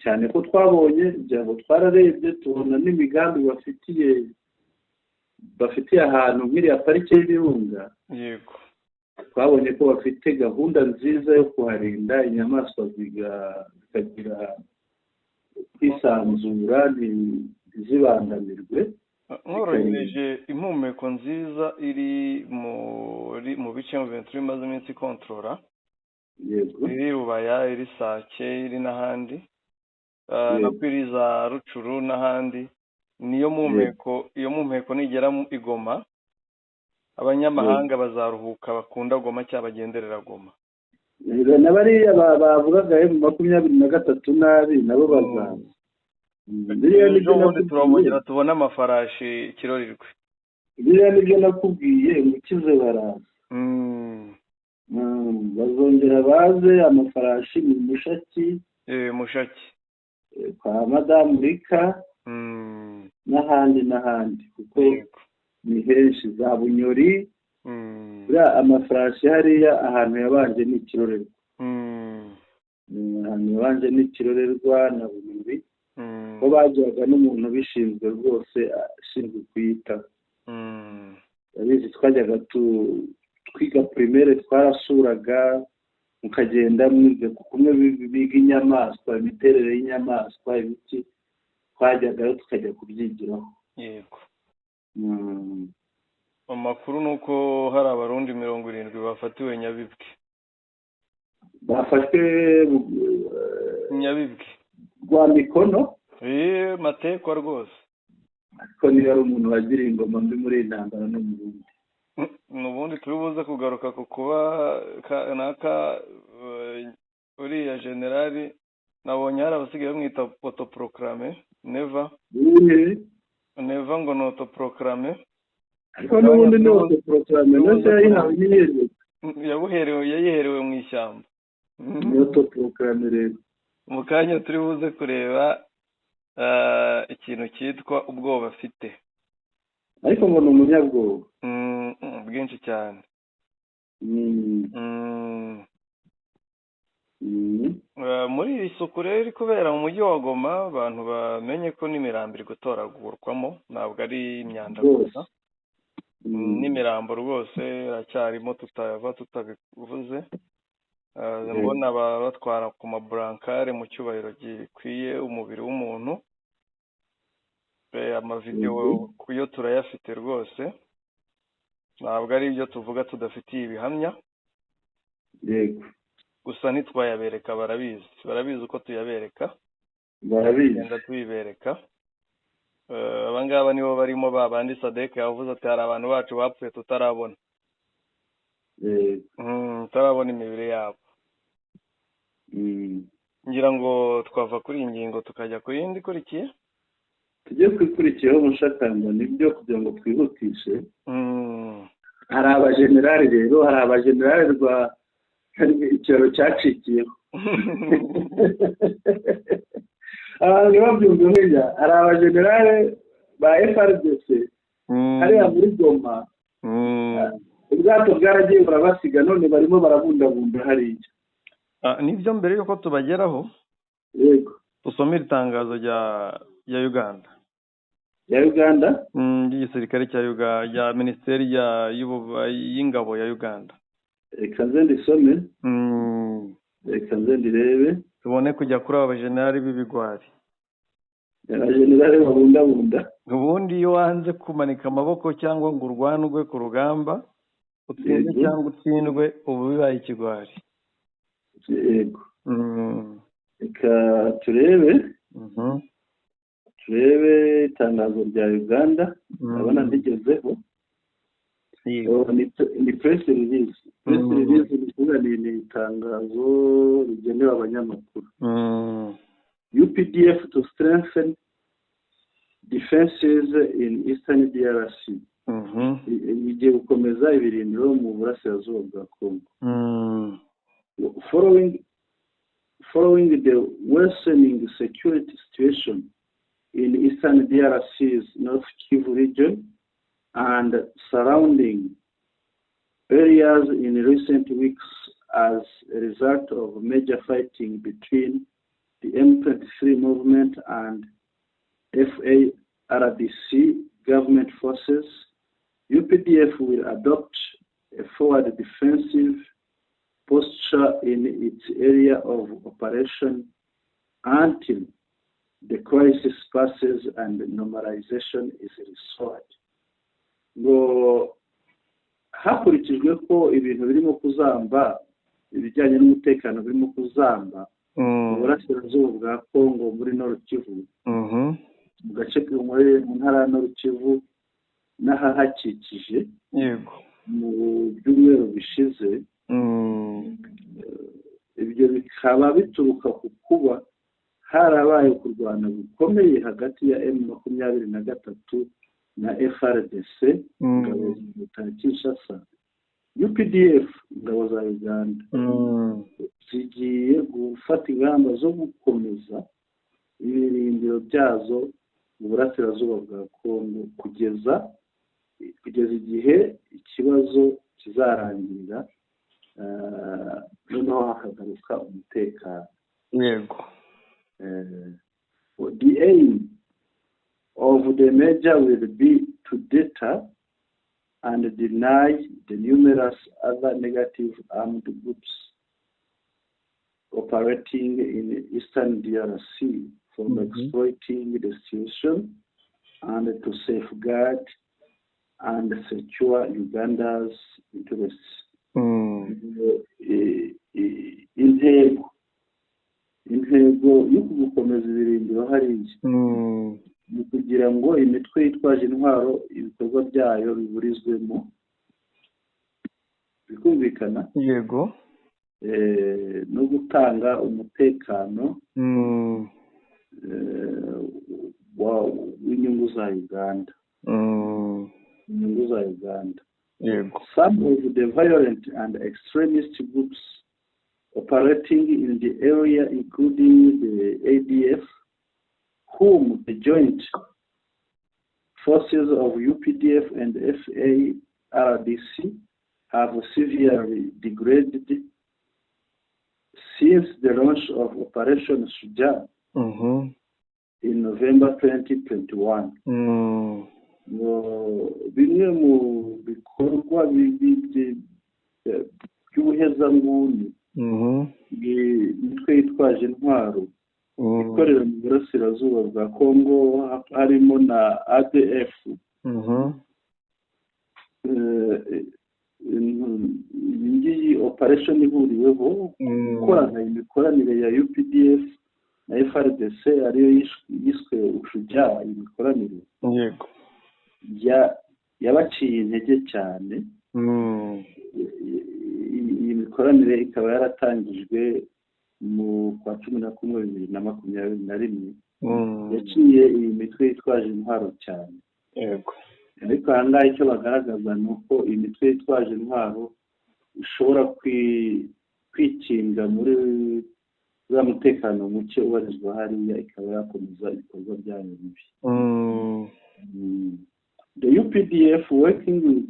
S2: Cyane ko twabonye, ngira ngo twararebye tubona n'imigambi bafitiye ahantu nk'iriya parike y'ibirunga. Twabonye ko bafite gahunda nziza yo kuharinda inyamaswa zikagira kwisanzura, ntizibangamirwe.
S1: Nkorohereje impumeko nziza iri muri mu bice M23 imaze iminsi ikontorora, iri Rubaya, iri Sake, iri n'ahandi, no kuri za Rucuru n'ahandi, niyo mpumeko. Iyo mpumeko nigera i Goma, abanyamahanga bazaruhuka, bakunda Goma cyangwa bagenderera Goma.
S2: Na bariya bavugaga M23 nabi nabo bazaza. Biriya nibyo
S1: Ejo bundi
S2: nakubwiye.
S1: Turabongera tubone amafarashi Kirorirwe.
S2: Biriya nibyo nakubwiye ngo ukize baraza. Bazongera baze amafarashi mu Mushaki.
S1: Mushaki.
S2: Kwa Madamu Rika n'ahandi n'ahandi, kuko ni henshi, za Bunyori. Buriya amafarashi hariya ahantu yabanje ni Ikirorerwa. Ahantu yabanje ni Ikirorerwa na Bunyori, ko bajyaga n'umuntu ubishinzwe rwose, ashinzwe kuyitaho. Urabizi, twajyaga twiga primaire, twarasuraga, mukagenda mwiga kumwe biga inyamaswa, imiterere y'inyamaswa, ibiki, twajyagayo tukajya kubyigiraho.
S1: Amakuru ni uko hari Abarundi 70 bafatiwe Nyabibwe.
S2: Bafashwe?
S1: Nyabibwe.
S2: Rwa mikono?
S1: Matekwa rwose.
S2: Ko niba ari umuntu wagiriye ingoma mbi muri iyi ntambara no mu bundi.
S1: N'ubundi turi buze kugaruka ku kuba naka uriya generali, nabonye hari abasigaye bamwita autoproclamé Neva. Neva ngo ni autoproclamé.
S2: Ariko n'ubundi ni autoproclamé, ndetse yayihawe n'ihererwa.
S1: Yabuherewe, yayiherewe mu ishyamba.
S2: Ni autoproclamé rero.
S1: Mu kanya turi buze kureba ikintu cyitwa ubwoba afite.
S2: Ariko ngo ni umunyabwoba.
S1: Bwinshi cyane. Muri iri suku rero iri kubera mu mujyi wa Goma, abantu bamenye ko n'imirambo iri gutoragurwamo, ntabwo ari imyanda gusa, n'imirambo rwose iracyarimo, tutava tutabivuze. Mbona batwara ku maburankare mu cyubahiro gikwiye umubiri w'umuntu. Amavidewo kuyo turayafite rwose, ntabwo ari ibyo tuvuga tudafitiye ibihamya. Gusa ntitwayabereka, barabizi, barabizi uko tuyabereka.
S2: Barabizi.
S1: Tugenda tubibereka. Aba ngaba nibo barimo ba bandi SADC yavuze ati hari abantu bacu bapfuye tutarabona, tutarabona imibiri yabo. Ngira ngo twava kuri iyi ngingo tukajya ku yindi ikurikiye.
S2: Tujye kwikurikiyeho, umushakamba, nibyo, kugira ngo twihutishe. Hari abajenerali rero, hari abajenerali rwa hari ikiraro cyacikiyeho, abantu ntibabyumve neza. Hari abajenerali ba FARDC hariya muri Goma, ubwato bwaragiye burabasiga, none barimo barabundabunda hariya.
S1: Nibyo, mbere y'uko tubageraho, dusome iri tangazo rya Uganda.
S2: Ya Uganda.
S1: Ry'igisirikare cya Uganda, rya minisiteri y'ingabo ya Uganda.
S2: Reka nze ndisome. Reka nze ndirebe.
S1: Tubone kujya kuri aba bajenerali b'ibigwari.
S2: Abajenerali babundabunda.
S1: Ubundi iyo wanze kumanika amaboko cyangwa ngo urwanwe ku rugamba, utsinde cyangwa utsindwe, uba bibaye ikigwari.
S2: Yego. Reka turebe. Turebe itangazo rya Uganda. Ndabona ndigezeho. Oh, ni press release. Press release ni ukuvuga ni itangazo rigenewe abanyamakuru. UPDF to strengthen defenses in Eastern DRC. Igiye gukomeza ibirindiro mu burasirazuba bwa Congo. Following the worsening security situation in Eastern DRC's North Kivu region and surrounding areas in recent weeks as a result of major fighting between the M23 movement and FARDC government forces, UPDF will adopt a forward defensive posture in its area of operation until the crisis passes and normalization is restored. Ngo hakurikijwe ko ibintu birimo kuzamba, ibijyanye n'umutekano birimo kuzamba mu burasirazuba bwa Congo, muri Nord Kivu, mu gace mu ntara ya Nord Kivu n'ahahakikije, mu byumweru bishize. Ibyo bikaba bituruka ku kuba harabaye kurwana gukomeye hagati ya M23 na FARDC, ingabo za leta ya Kinshasa. UPDF, ingabo za Uganda, zigiye gufata ingamba zo gukomeza ibirindiro byazo mu burasirazuba bwa Congo kugeza igihe ikibazo kizarangirira, noneho hakagaruka umutekano. The aim of the measure will be to deter and deny the numerous other negative armed groups operating in Eastern DRC from exploiting the situation and to safeguard and secure Uganda's interests. Intego yo gukomeza ibirindiro hariya Mu kugira ngo imitwe yitwaje intwaro ibikorwa byayo biburizwemo, bikumvikana. No gutanga umutekano w'inyungu za Uganda, inyungu za Uganda. Some of the violent and extremist groups operating in the area, including the ADF, whom the joint forces of UPDF and FARDC have severely degraded since the launch of Operation Shujaa in November 2021. Ngo bimwe mu bikorwa bibi by'ubuhezanguni bw'imitwe yitwaje intwaro ikorera mu burasirazuba bwa Congo, harimo na ADF, iyi ngiyi operation ihuriweho gukorana imikoranire ya UPDF na FARDC, ariyo yiswe Shujaa, iyi mikoranire yabaciye intege cyane. Iyi mikoranire ikaba yaratangijwe mu kwa 11 2021. Yaciye iyi mitwe yitwaje intwaro cyane. Ariko aha ngaha icyo bagaragaza ni uko iyi mitwe yitwaje intwaro ishobora kwikinga muri za mutekano muke ubarizwa hariya, ikaba yakomeza ibikorwa byayo bibi. The UPDF, working with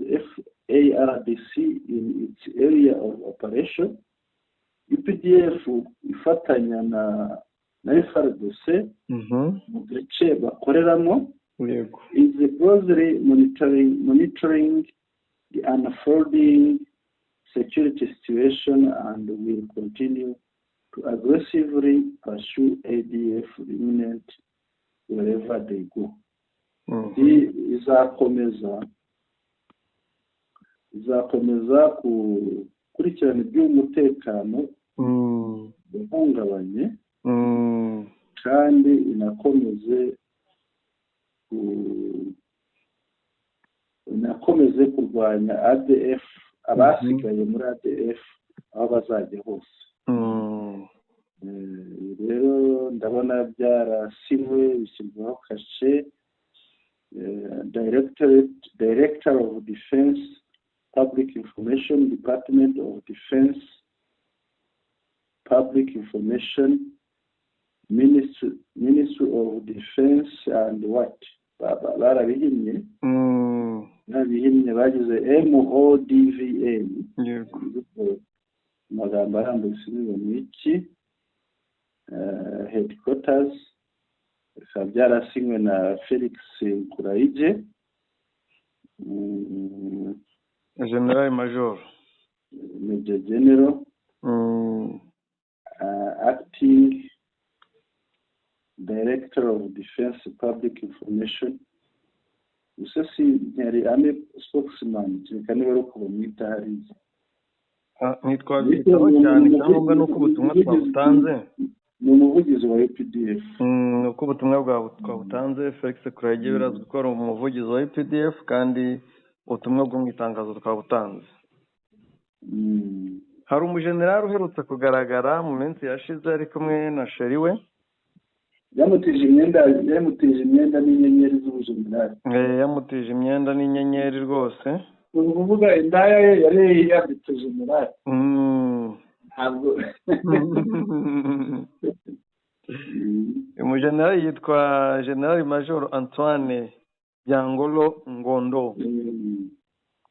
S2: FARDC in its area of operation, UPDF ifatanya na FARDC mu gace bakoreramo, is closely monitoring the unfolding security situation and will continue to aggressively pursue ADF remnant wherever they go. Izakomeza gukurikirana iby'umutekano uhungabanye, kandi inakomeze kurwanya ADF, abasigaye muri ADF, aho bazajya hose. Rero ndabona byarasinywe, bishyirwaho kashe, Director of Defense Public Information, Department of Defense Public Information, Ministry of Defense and what, barabihinnye. Barabihinnye, bagize MODVA. Amagambo arambuye sinzi ni iki. Headquarters, bikaba byarasinywe na Felix Kulayigye.
S1: General Major.
S2: Major General, acting Director of Defense Public Information. Gusa si ntiyari army spokesman, kereka niba ari uko bamwita hariya.
S1: Ah, ntitwabyitaho cyane, icyangombwa ni uko ubutumwa twabutanze.
S2: Ni umuvugizi wa UPDF.
S1: Uko ubutumwa bwawe twabutanze, Felix Kulayigye birazwi ko ari umuvugizi wa UPDF, kandi ubutumwa bwo mu itangazo twabutanze. Hari umujenerali uherutse kugaragara mu minsi yashize ari kumwe na chérie we.
S2: Yamutije imyenda n'inyenyeri z'ubujenerali.
S1: Yamutije imyenda n'inyenyeri rwose.
S2: Ni ukuvuga indaya ye yari yambitse generali. Ntabwo.
S1: Umujenerali yitwa General Major Antoine Byangolo Ngondo.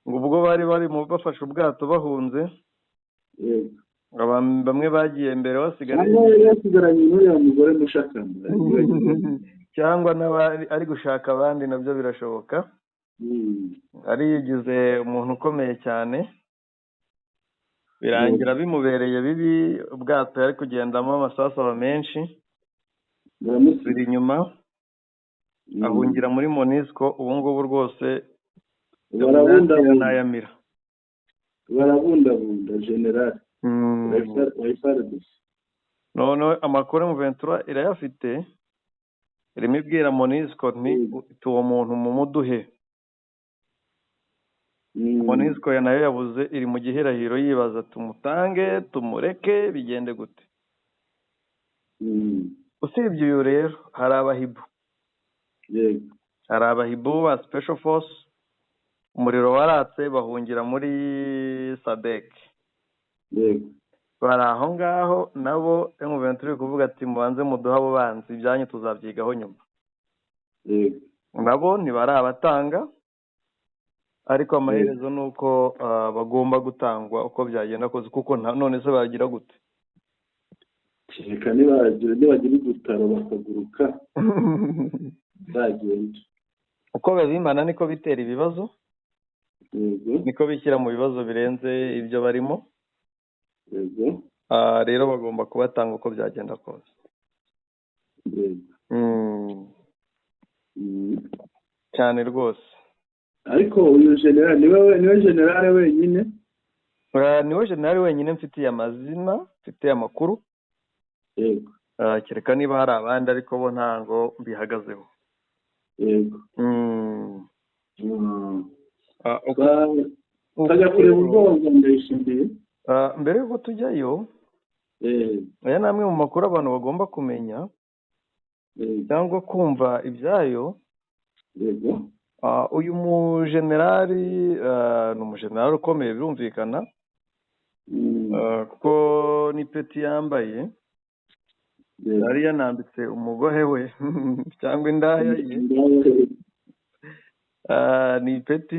S1: Ngo ubwo bari barimo bafashe ubwato bahunze, bamwe bagiye mbere basigara
S2: Cyangwa yari yasigaranye n'uriya mugore mushakamba.
S1: Cyangwa n'abari ari gushaka abandi, nabyo birashoboka. Ari yigize umuntu ukomeye cyane, birangira bimubereye bibi. Ubwato yari kugendamo amasasu aba menshi,
S2: Baramusiga.
S1: biri inyuma, ahungira muri MONUSCO. Ubu ngubu rwose
S2: Barabundabunda.
S1: Nayamira.
S2: Barabundabunda generali wa FARDC.
S1: Noneho amakuru M23 irayafite. Irimo ibwira MONUSCO nti uwo muntu mumuduhe. MONUSCO nayo yabuze, iri mu gihirahiro yibaza tumutange tumureke bigende gute. Usibye uyu rero hari abahibu. Hari abahibu ba special force, umuriro waratse bahungira muri SADC. Bari aho ngaho nabo M23 iri kuvuga ati mubanze muduhe abo banzi, ibyanyu tuzabyigaho nyuma. Nabo ntibarabatanga, ariko amaherezo ni uko bagomba gutangwa uko byagenda kose, kuko none se bagira gute?
S2: Kereka nibagira udutaro bakaguruka bagenda.
S1: Uko babimana niko bitera ibibazo, niko bishyira mu bibazo birenze ibyo barimo. Rero bagomba kubatanga uko byagenda kose. Cyane rwose.
S2: Ariko uyu general niwe general wenyine?
S1: Niwe general wenyine mfitiye amazina, mfitiye amakuru.
S2: Yego.
S1: Kereka niba hari abandi, ariko bo ntango mbihagazeho.
S2: Yego. Tukajya kureba ubwoba ndayishimiye.
S1: Mbere y'uko tujyayo, aya ni amwe mu makuru abantu bagomba kumenya cyangwa kumva ibyayo.
S2: Yego.
S1: Uyu mujenerali ni umujenerali ukomeye birumvikana, kuko ni peti yambaye, yari yanambitse umugore we cyangwa indaya ye. Ni peti,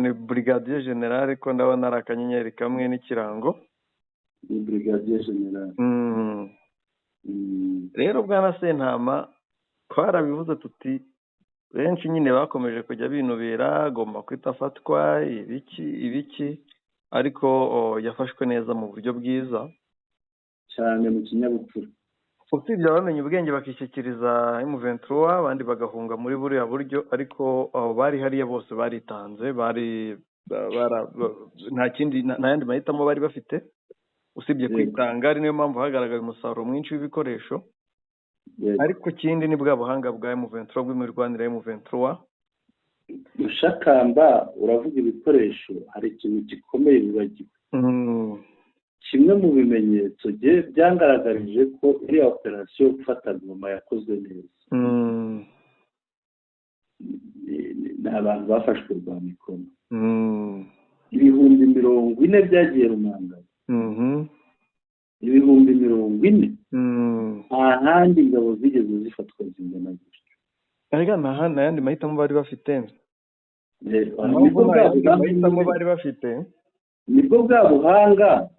S1: ni brigadier general, ko ndabona ari akanyenyeri kamwe n'ikirango.
S2: Ni brigadier general.
S1: Rero bwana Sentama, twarabivuze tuti benshi nyine bakomeje kujya binubira agomba kwita afatwa ibiki ibiki, ariko yafashwe neza mu buryo bwiza
S2: cyane mu kinyabupfura.
S1: Usibye abamenye ubwenge bakishyikiriza M23, abandi bagahunga muri buriya buryo, ariko bari hariya bose baritanze, bari nta kindi, nta yandi mahitamo bari bafite usibye kwitanga. Ari niyo mpamvu hagaragaye umusaruro mwinshi w'ibikoresho. Ariko ikindi ni bwa buhanga bwa M23 bw'imirwanire ya M23.
S2: Mushakamba, uravuga ibikoresho, hari ikintu gikomeye bibagiwe. Kimwe mu bimenyetso byangaragarije ko iriya operasiyo yo gufata Goma yakozwe neza, ni abantu bafashwe rwa mikono. 40,000 byagiye Rumangabo. 40,000. Nta handi ingabo zigeze zifatwa zingana gutyo.
S1: Ariko nta yandi mahitamo bari bafite. Mahitamo bari bafite
S2: nibwo bwa buhanga,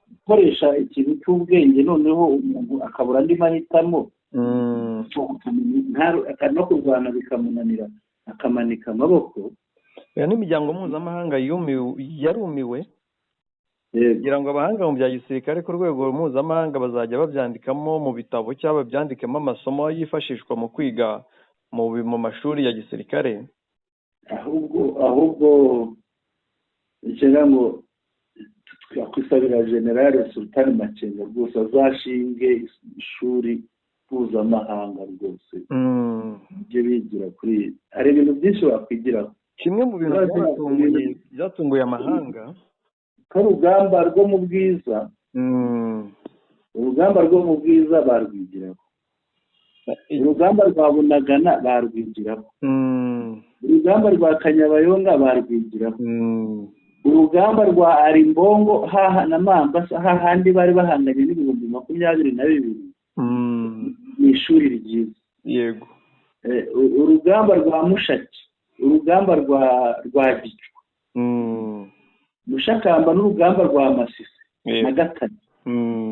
S2: gukoresha ikintu cy'ubwenge, noneho umuntu akabura andi mahitamo, no kurwana bikamunanira, akamanika amaboko.
S1: N'imiryango mpuzamahanga yarumiwe, kugira ngo abahanga mu bya gisirikare ku rwego mpuzamahanga bazajya babyandikamo mu bitabo cyangwa babyandikemo amasomo yifashishwa mu kwiga mu mashuri ya gisirikare.
S2: Ahubwo ngo twakwisabira General Sultan Makenga rwose azashinge ishuri mpuzamahanga rwose, ibyo bigira kuri, hari ibintu byinshi bakwigiraho.
S1: Kimwe mu bintu byatunguye amahanga,
S2: nk'urugamba rwo mu Bwiza, urugamba rwo mu Bwiza barwigiraho, urugamba rwa Bunagana barwigiraho, urugamba rwa Kanyabayonga barwigiraho, urugamba rwa Arimbongo haha na Mambasa hahandi bari bahanganye n'22,000, ni ishuri ryiza.
S1: Yego.
S2: Urugamba rwa Mushaki, urugamba rwa Gicwa, Mushakamba, n'urugamba rwa Masisi na Gatare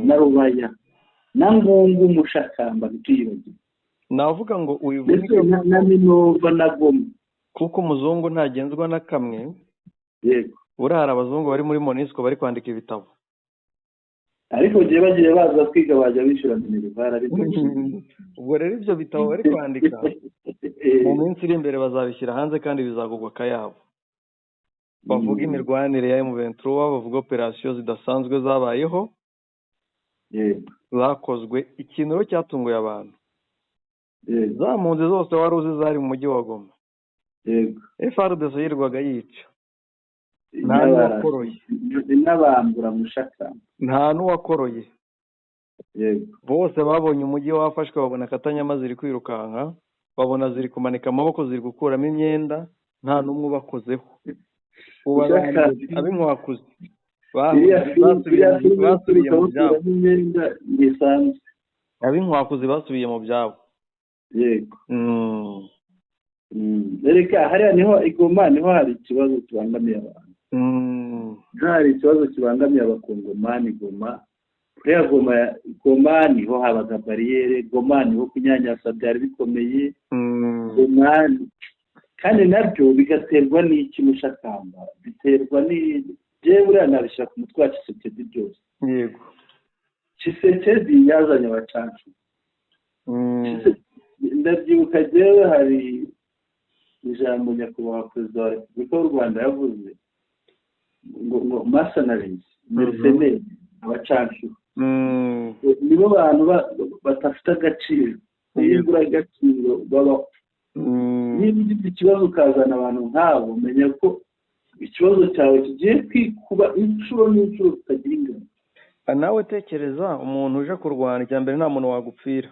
S2: na Rubaya na Ngungu. Mushakamba ntituyibagire.
S1: Navuga ngo uyu
S2: na Minova na Goma,
S1: kuko umuzungu ntagenzwa na kamwe.
S2: Yego.
S1: Buriya abazungu bari muri MONUSCO bari kwandika ibitabo.
S2: Ariko gihe bagiye baza kwiga bajya bishyura minerivare. Ariko
S1: ubwo rero ibyo bitabo bari kwandika mu minsi iri imbere bazabishyira hanze, kandi bizagurwa akayabo. Bavuga imirwanire ya M23, bavuga operasiyo zidasanzwe zabayeho, zakozwe. Ikintu rero cyatunguye abantu Za mpunzi zose wari uzi zari mu mujyi wa Goma,
S2: Yego.
S1: FARDC yirirwaga yica, nta n'uwakoroye.
S2: Inabambura, mushaka.
S1: Nta n'uwakoroye. Bose babonye umujyi wafashwe, babona Katanyama ziri kwirukanka, babona ziri kumanika amaboko, ziri gukuramo imyenda, nta n'umwe ubakozeho. Ubu ab'inkwakuzi basubiye mu byabo.
S2: Imyenda ntisanzwe.
S1: Ab'inkwakuzi basubiye mu byabo.
S2: Yego. Reka hariya niho i Goma niho hari ikibazo kibangamiye abantu. Niho hari ikibazo kibangamiye Abakongomani, Goma. Kuriya Goma, Goma niho habaga bariyeri, Goma niho kunyanyasa byari bikomeye. Goma kandi nabyo bigaterwa n'iki, mushakamba? Biterwa ni jewe buriya nabishyira ku mutwe wa Tshisekedi byose. Tshisekedi yazanye abacancu. Ndabyibuka jewe hari ijambo Nyakubahwa Perezida wa Repubulika y'u Rwanda yavuze ngo mercenaries, mercenaires, abacancu nibo bantu badafite agaciro, nibura agaciro babaho. Niba ugize ikibazo ukazana abantu nk'abo, menya ko ikibazo cyawe kigiye kwikuba inshuro n'inshuro zitagira ingano.
S1: Nawe tekereza umuntu uje kurwana, icya mbere nta muntu wagupfira.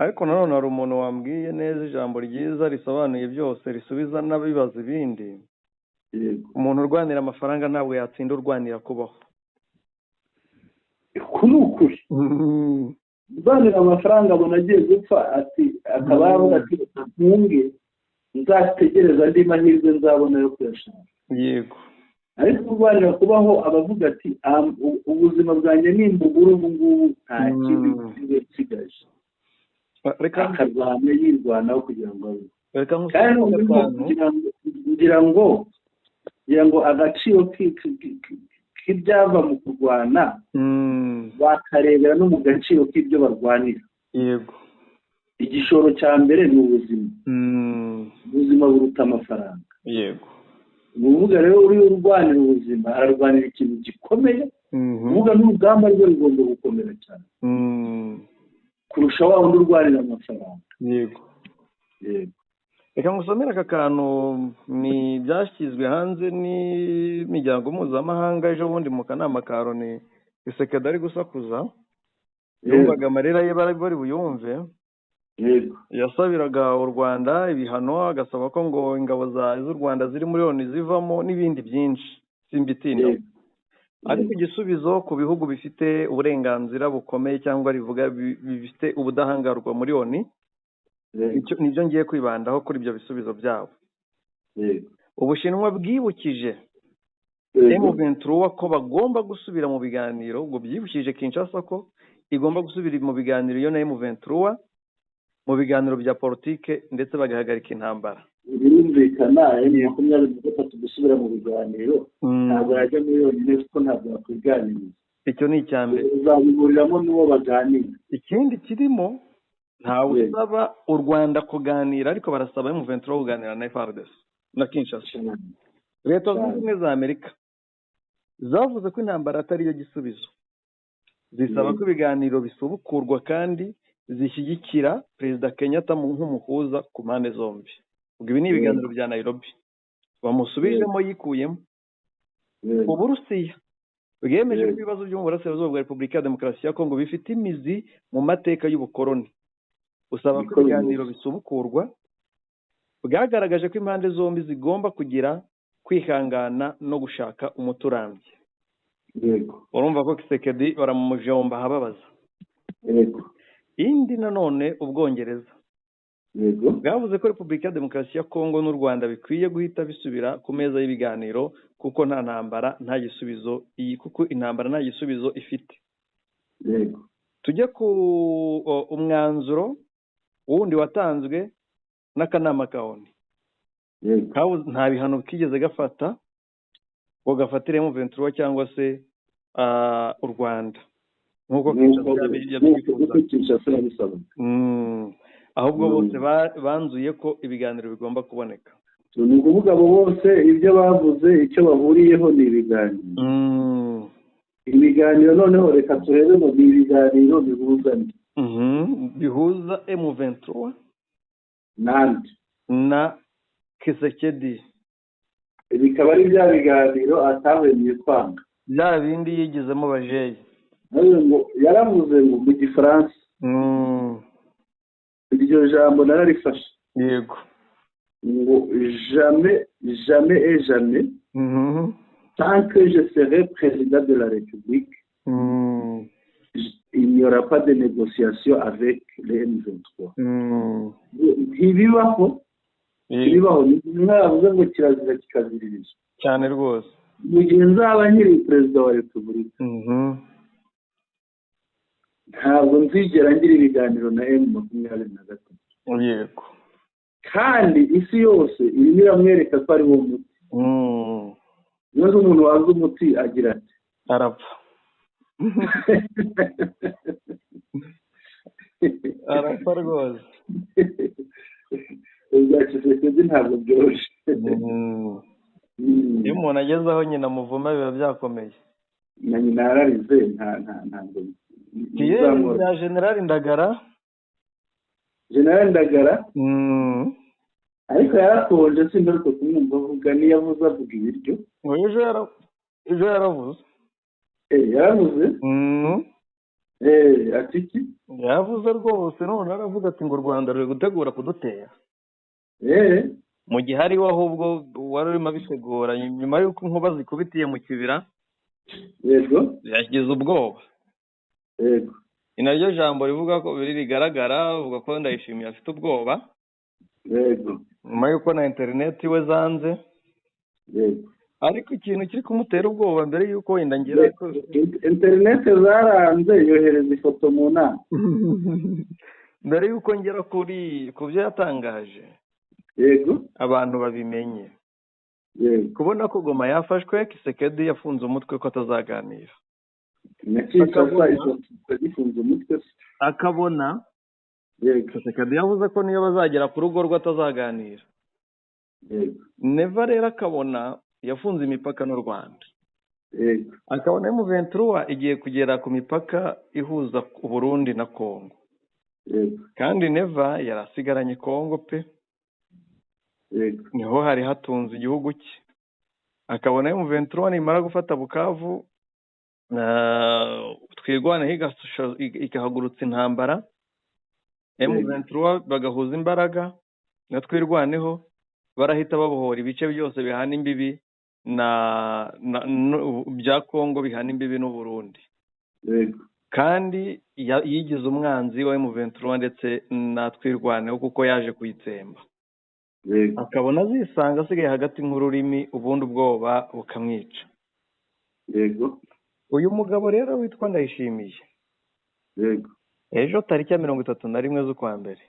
S1: Ariko nanone hari umuntu wambwiye neza ijambo ryiza risobanuye byose, risubiza n'abibaza ibindi. Umuntu urwanira amafaranga ntabwo yatsinda urwanira kubaho.
S2: Uku ni ukuri. Urwanira amafaranga abona agiye gupfa, ati akaba yavuga ati: "Mpunge, nzategereza andi mahirwe nzabona yo kuyashaka." Ariko urwanira kubaho abavuga ati: "Ubuzima bwanjye nimbugura ubu ngubu, nta kindi gisigaye nsigaje." Akarwana, yirwanaho kugira ngo abeho.
S1: Reka
S2: Kandi
S1: nkusubire
S2: noneho
S1: akantu.
S2: Ngira ngo agaciro k'ibyava mu kurwana bakarebera no mu gaciro k'ibyo barwanira. Igishoro cya mbere ni ubuzima. Ubuzima buruta amafaranga. Ni ukuvuga rero, uri urwanira ubuzima ararwanira ikintu gikomeye. Kuvuga n'urugamba rwe rugomba gukomera cyane kurusha wa wundi urwanira amafaranga. Yego.
S1: Reka ngusomere aka kantu, ni byashyizwe hanze n'imiryango mpuzamahanga ejo bundi mu kanama ka Loni. Tshisekedi ari gusakuza, yumvaga amarira ye bari buyumve. Yasabiraga u Rwanda ibihano, agasaba ko ngo ingabo z'u Rwanda ziri muri Loni zivamo, n'ibindi byinshi simbitindaho. Ariko igisubizo ku bihugu bifite uburenganzira bukomeye cyangwa rivuga bifite ubudahangarwa muri Loni, nibyo ngiye kwibandaho kuri ibyo bisubizo byabo. Ubushinwa bwibukije M23 ko bagomba gusubira mu biganiro, ubwo byibukije Kinshasa ko igomba gusubira mu biganiro iyo na M23, mu biganiro bya politike, ndetse bagahagarika intambara.
S2: Birumvikana, M23 gusubira mu biganiro, ntabwo yajya muri yonyine kuko ntabwo yakwiganiriza.
S1: Icyo ni icya mbere.
S2: Uzabihuriramo n'uwo baganira.
S1: Ikindi kirimo, ntawe usaba u Rwanda kuganira, ariko barasaba M23 kuganira na FARDC na Kinshasa. Leta Zunze Ubumwe za Amerika zavuze ko intambara atari yo gisubizo, zisaba ko ibiganiro bisubukurwa, kandi zishyigikira Perezida Kenyatta nk'umuhuza ku mpande zombi. Ubwo ibi ni ibiganiro bya Nairobi bamusubijemo yikuyemo. Uburusiya bwemeje ko ibibazo byo mu burasirazuba bwa Repubulika ya Demokarasi ya Kongo bifite imizi mu mateka y'ubukoloni, busaba ko
S2: Niko
S1: ibiganiro
S2: bimeze.
S1: bisubukurwa. Bwagaragaje ko impande zombi zigomba kugira kwihangana no gushaka umuti urambye. Urumva ko Tshisekedi baramujomba ahababaza. Indi nanone, Ubwongereza bwavuze ko Repubulika ya Demokarasi ya Kongo n'u Rwanda bikwiye guhita bisubira ku meza y'ibiganiro, kuko nta ntambara nta gisubizo iyi, kuko intambara nta gisubizo ifite. Tujye ku umwanzuro wundi watanzwe n'akanama ka ONU. Nta bihano kigeze gafata ngo gafatire M23 cyangwa se u Rwanda nk'uko
S2: Nk'uko
S1: Kinshasa yabyifuzaga.
S2: Nk'uko Kinshasa yabisabaga.
S1: Ahubwo bose banzuye ko ibiganiro bigomba kuboneka.
S2: Ni ukuvuga abo bose ibyo bavuze, icyo bahuriyeho ni ibiganiro. Ibiganiro noneho reka turebe ngo ni ibiganiro bihuza nde?
S1: Bihuza M23
S2: nande
S1: na Kisekedi,
S2: bikaba ari bya biganiro atahwemye kwanga,
S1: bya bindi yigizemo bajeyi.
S2: Ngo yaravuze ngo mu Gifaransa, iryo jambo nararifashe.
S1: Yego.
S2: Ngo jamais, jamais et jamais, tant que je serai président de la République, il n'y aura pas de négociation avec les M23. Ntibibaho, ntibibaho. Mwavuze ngo kirazira kikaziririza.
S1: Cyane rwose.
S2: Mu gihe nzaba nkiri perezida wa repubulika, ntabwo nzigera ngira ibiganiro na M23.
S1: Yego.
S2: Kandi isi yose irimo iramwereka ko ari wo muti. Niba umuntu wazi umuti agira ati
S1: arapfa, arapfa rwose.
S2: Ubwa Tshisekedi ntabwo byoroshye.
S1: Iyo umuntu ageze aho nyina muvuma biba byakomeye.
S2: Na nyina yararize, ntabwo.
S1: Bya General Ndagara.
S2: General Ndagara ariko yarakonje, singaruka kumwumva avuga. Niyo avuze avuga ibiryo.
S1: Ejo yaravuze.
S2: Yaravuze? Ati iki?
S1: Yavuze rwose, none aravuga ati ngo u Rwanda ruri gutegura kudutera. Mu gihe ariwe ahubwo wari urimo abitegura, nyuma y'uko inkuba zikubitiye mu kibira.
S2: Yego.
S1: Yagize ubwoba.
S2: Yego.
S1: Ni naryo jambo rivuga ko biri rigaragara, avuga ko Ndayishimiye afite ubwoba.
S2: Yego.
S1: Nyuma y'uko na interineti we zanze.
S2: Yego.
S1: Ariko ikintu kiri kumutera ubwoba mbere y'uko wenda ngira ko
S2: interineti zaranze, yohereza ifoto mu nama.
S1: Mbere y'uko ngera kuri ku byo yatangaje.
S2: Yego.
S1: Abantu babimenye.
S2: Yego.
S1: Kubona ko Goma yafashwe, Kisekedi yafunze umutwe ko atazaganira. Akabona Kisekedi yavuze ko niyo bazagera ku rugo rwe atazaganira.
S2: Yego.
S1: Neva rero akabona yafunze imipaka n'u Rwanda.
S2: Yego.
S1: Akabona M23 igiye kugera ku mipaka ihuza u Burundi na Kongo.
S2: Yego.
S1: Kandi Neva yarasigaranye Kongo pe.
S2: Yego.
S1: Niho hari hatunze igihugu cye. Akabona M23 nimara gufata Bukavu, twirwana ikahagurutsa intambara, M23 bagahuza imbaraga na twirwaneho, barahita babohora ibice byose bihana imbibi na bya Kongo, bihana imbibi n'u Burundi.
S2: Yego.
S1: Kandi yigize umwanzi wa M23 ndetse na twirwaneho kuko yaje kuyitsemba.
S2: Yego.
S1: Akabona azisanga asigaye hagati nk'ururimi, ubundi ubwoba bukamwica.
S2: Yego.
S1: Uyu mugabo rero witwa Ndayishimiye.
S2: Yego.
S1: Ejo tariki ya 31 z'ukwa mbere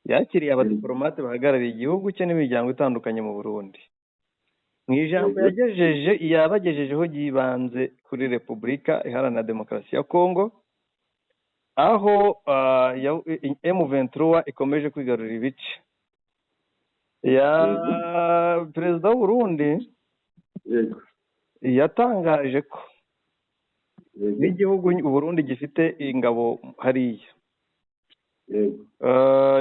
S1: yakiriye abadiplomate bahagarariye igihugu cye n'imiryango itandukanye mu Burundi. Mu ijambo yagejeje yabagejejeho yibanze kuri Repubulika Iharanira Demokarasi ya Kongo, aho M23 ikomeje kwigarurira ibice. Ya Perezida w'u Burundi yatangaje ko n'igihugu u Burundi gifite ingabo hariya.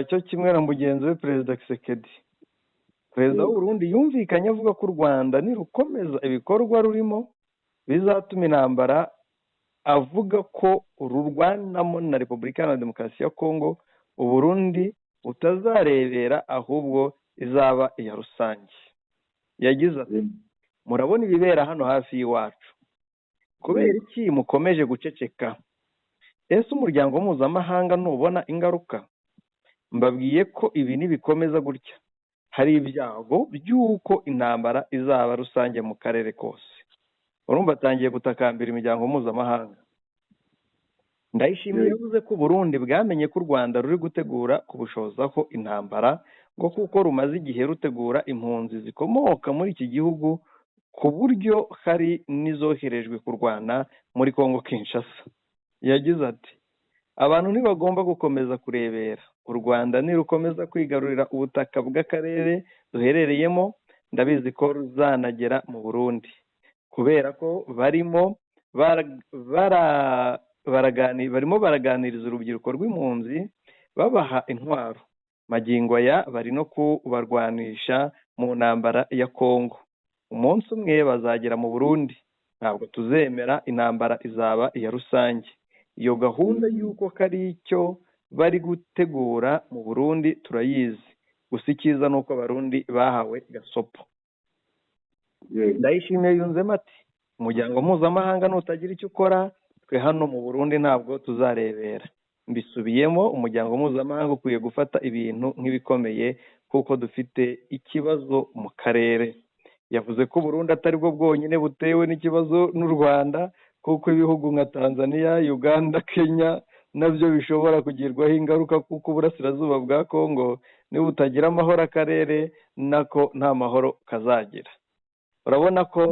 S1: Cyo kimwe na mugenzi we Perezida Kisekedi. Perezida w'u Burundi yumvikanye avuga ko u Rwanda nirukomeza ibikorwa rurimo bizatuma intambara avuga ko rurwanamo na Repubulika Iharanira Demokarasi ya Kongo u Burundi butazarebera, ahubwo izaba iya rusange. Yagize ati murabona ibibera hano hafi y'iwacu, kubera iki mukomeje guceceka? Ese umuryango mpuzamahanga ntubona ingaruka? Mbabwiye ko ibi nibikomeza gutya hari ibyago by'uko intambara izaba rusange mu karere kose. Urumva atangiye gutakambira imiryango mpuzamahanga. Ndayishimiye yavuze ko Burundi bwamenye ko u Rwanda ruri gutegura kubushozaho intambara, ngo kuko rumaze igihe rutegura impunzi zikomoka muri iki gihugu, ku buryo hari n'izoherejwe kurwana muri Kongo Kinshasa. Yagize ati abantu ntibagomba gukomeza kurebera. U Rwanda nirukomeza kwigarurira ubutaka bw'akarere duherereyemo, ndabizi ko ruzanagera mu Burundi, kubera ko barimo Barimo baraganiriza urubyiruko rw'impunzi, babaha intwaro. Magingo aya bari no kubarwanisha mu ntambara ya Kongo. Umunsi umwe bazagera mu Burundi. Ntabwo tuzemera intambara izaba iya rusange. Iyo gahunda y'uko kari icyo bari gutegura mu Burundi turayizi. Gusa icyiza ni uko Abarundi bahawe gasopo. Ndayishimiye yunzemo ati: "Umuryango mpuzamahanga nutagira icyo ukora, twe hano mu Burundi ntabwo tuzarebera. Mbisubiyemo, umuryango mpuzamahanga ukwiye gufata ibintu nk'ibikomeye kuko dufite ikibazo mu karere." Yavuze ko Burundi atari bwo bwonyine butewe n'ikibazo n'u Rwanda, kuko ibihugu nka Tanzania, Uganda, Kenya nabyo bishobora kugirwaho ingaruka, kuko uburasirazuba bwa Kongo nibutagira amahoro akarere nako nta mahoro kazagira. Urabona ko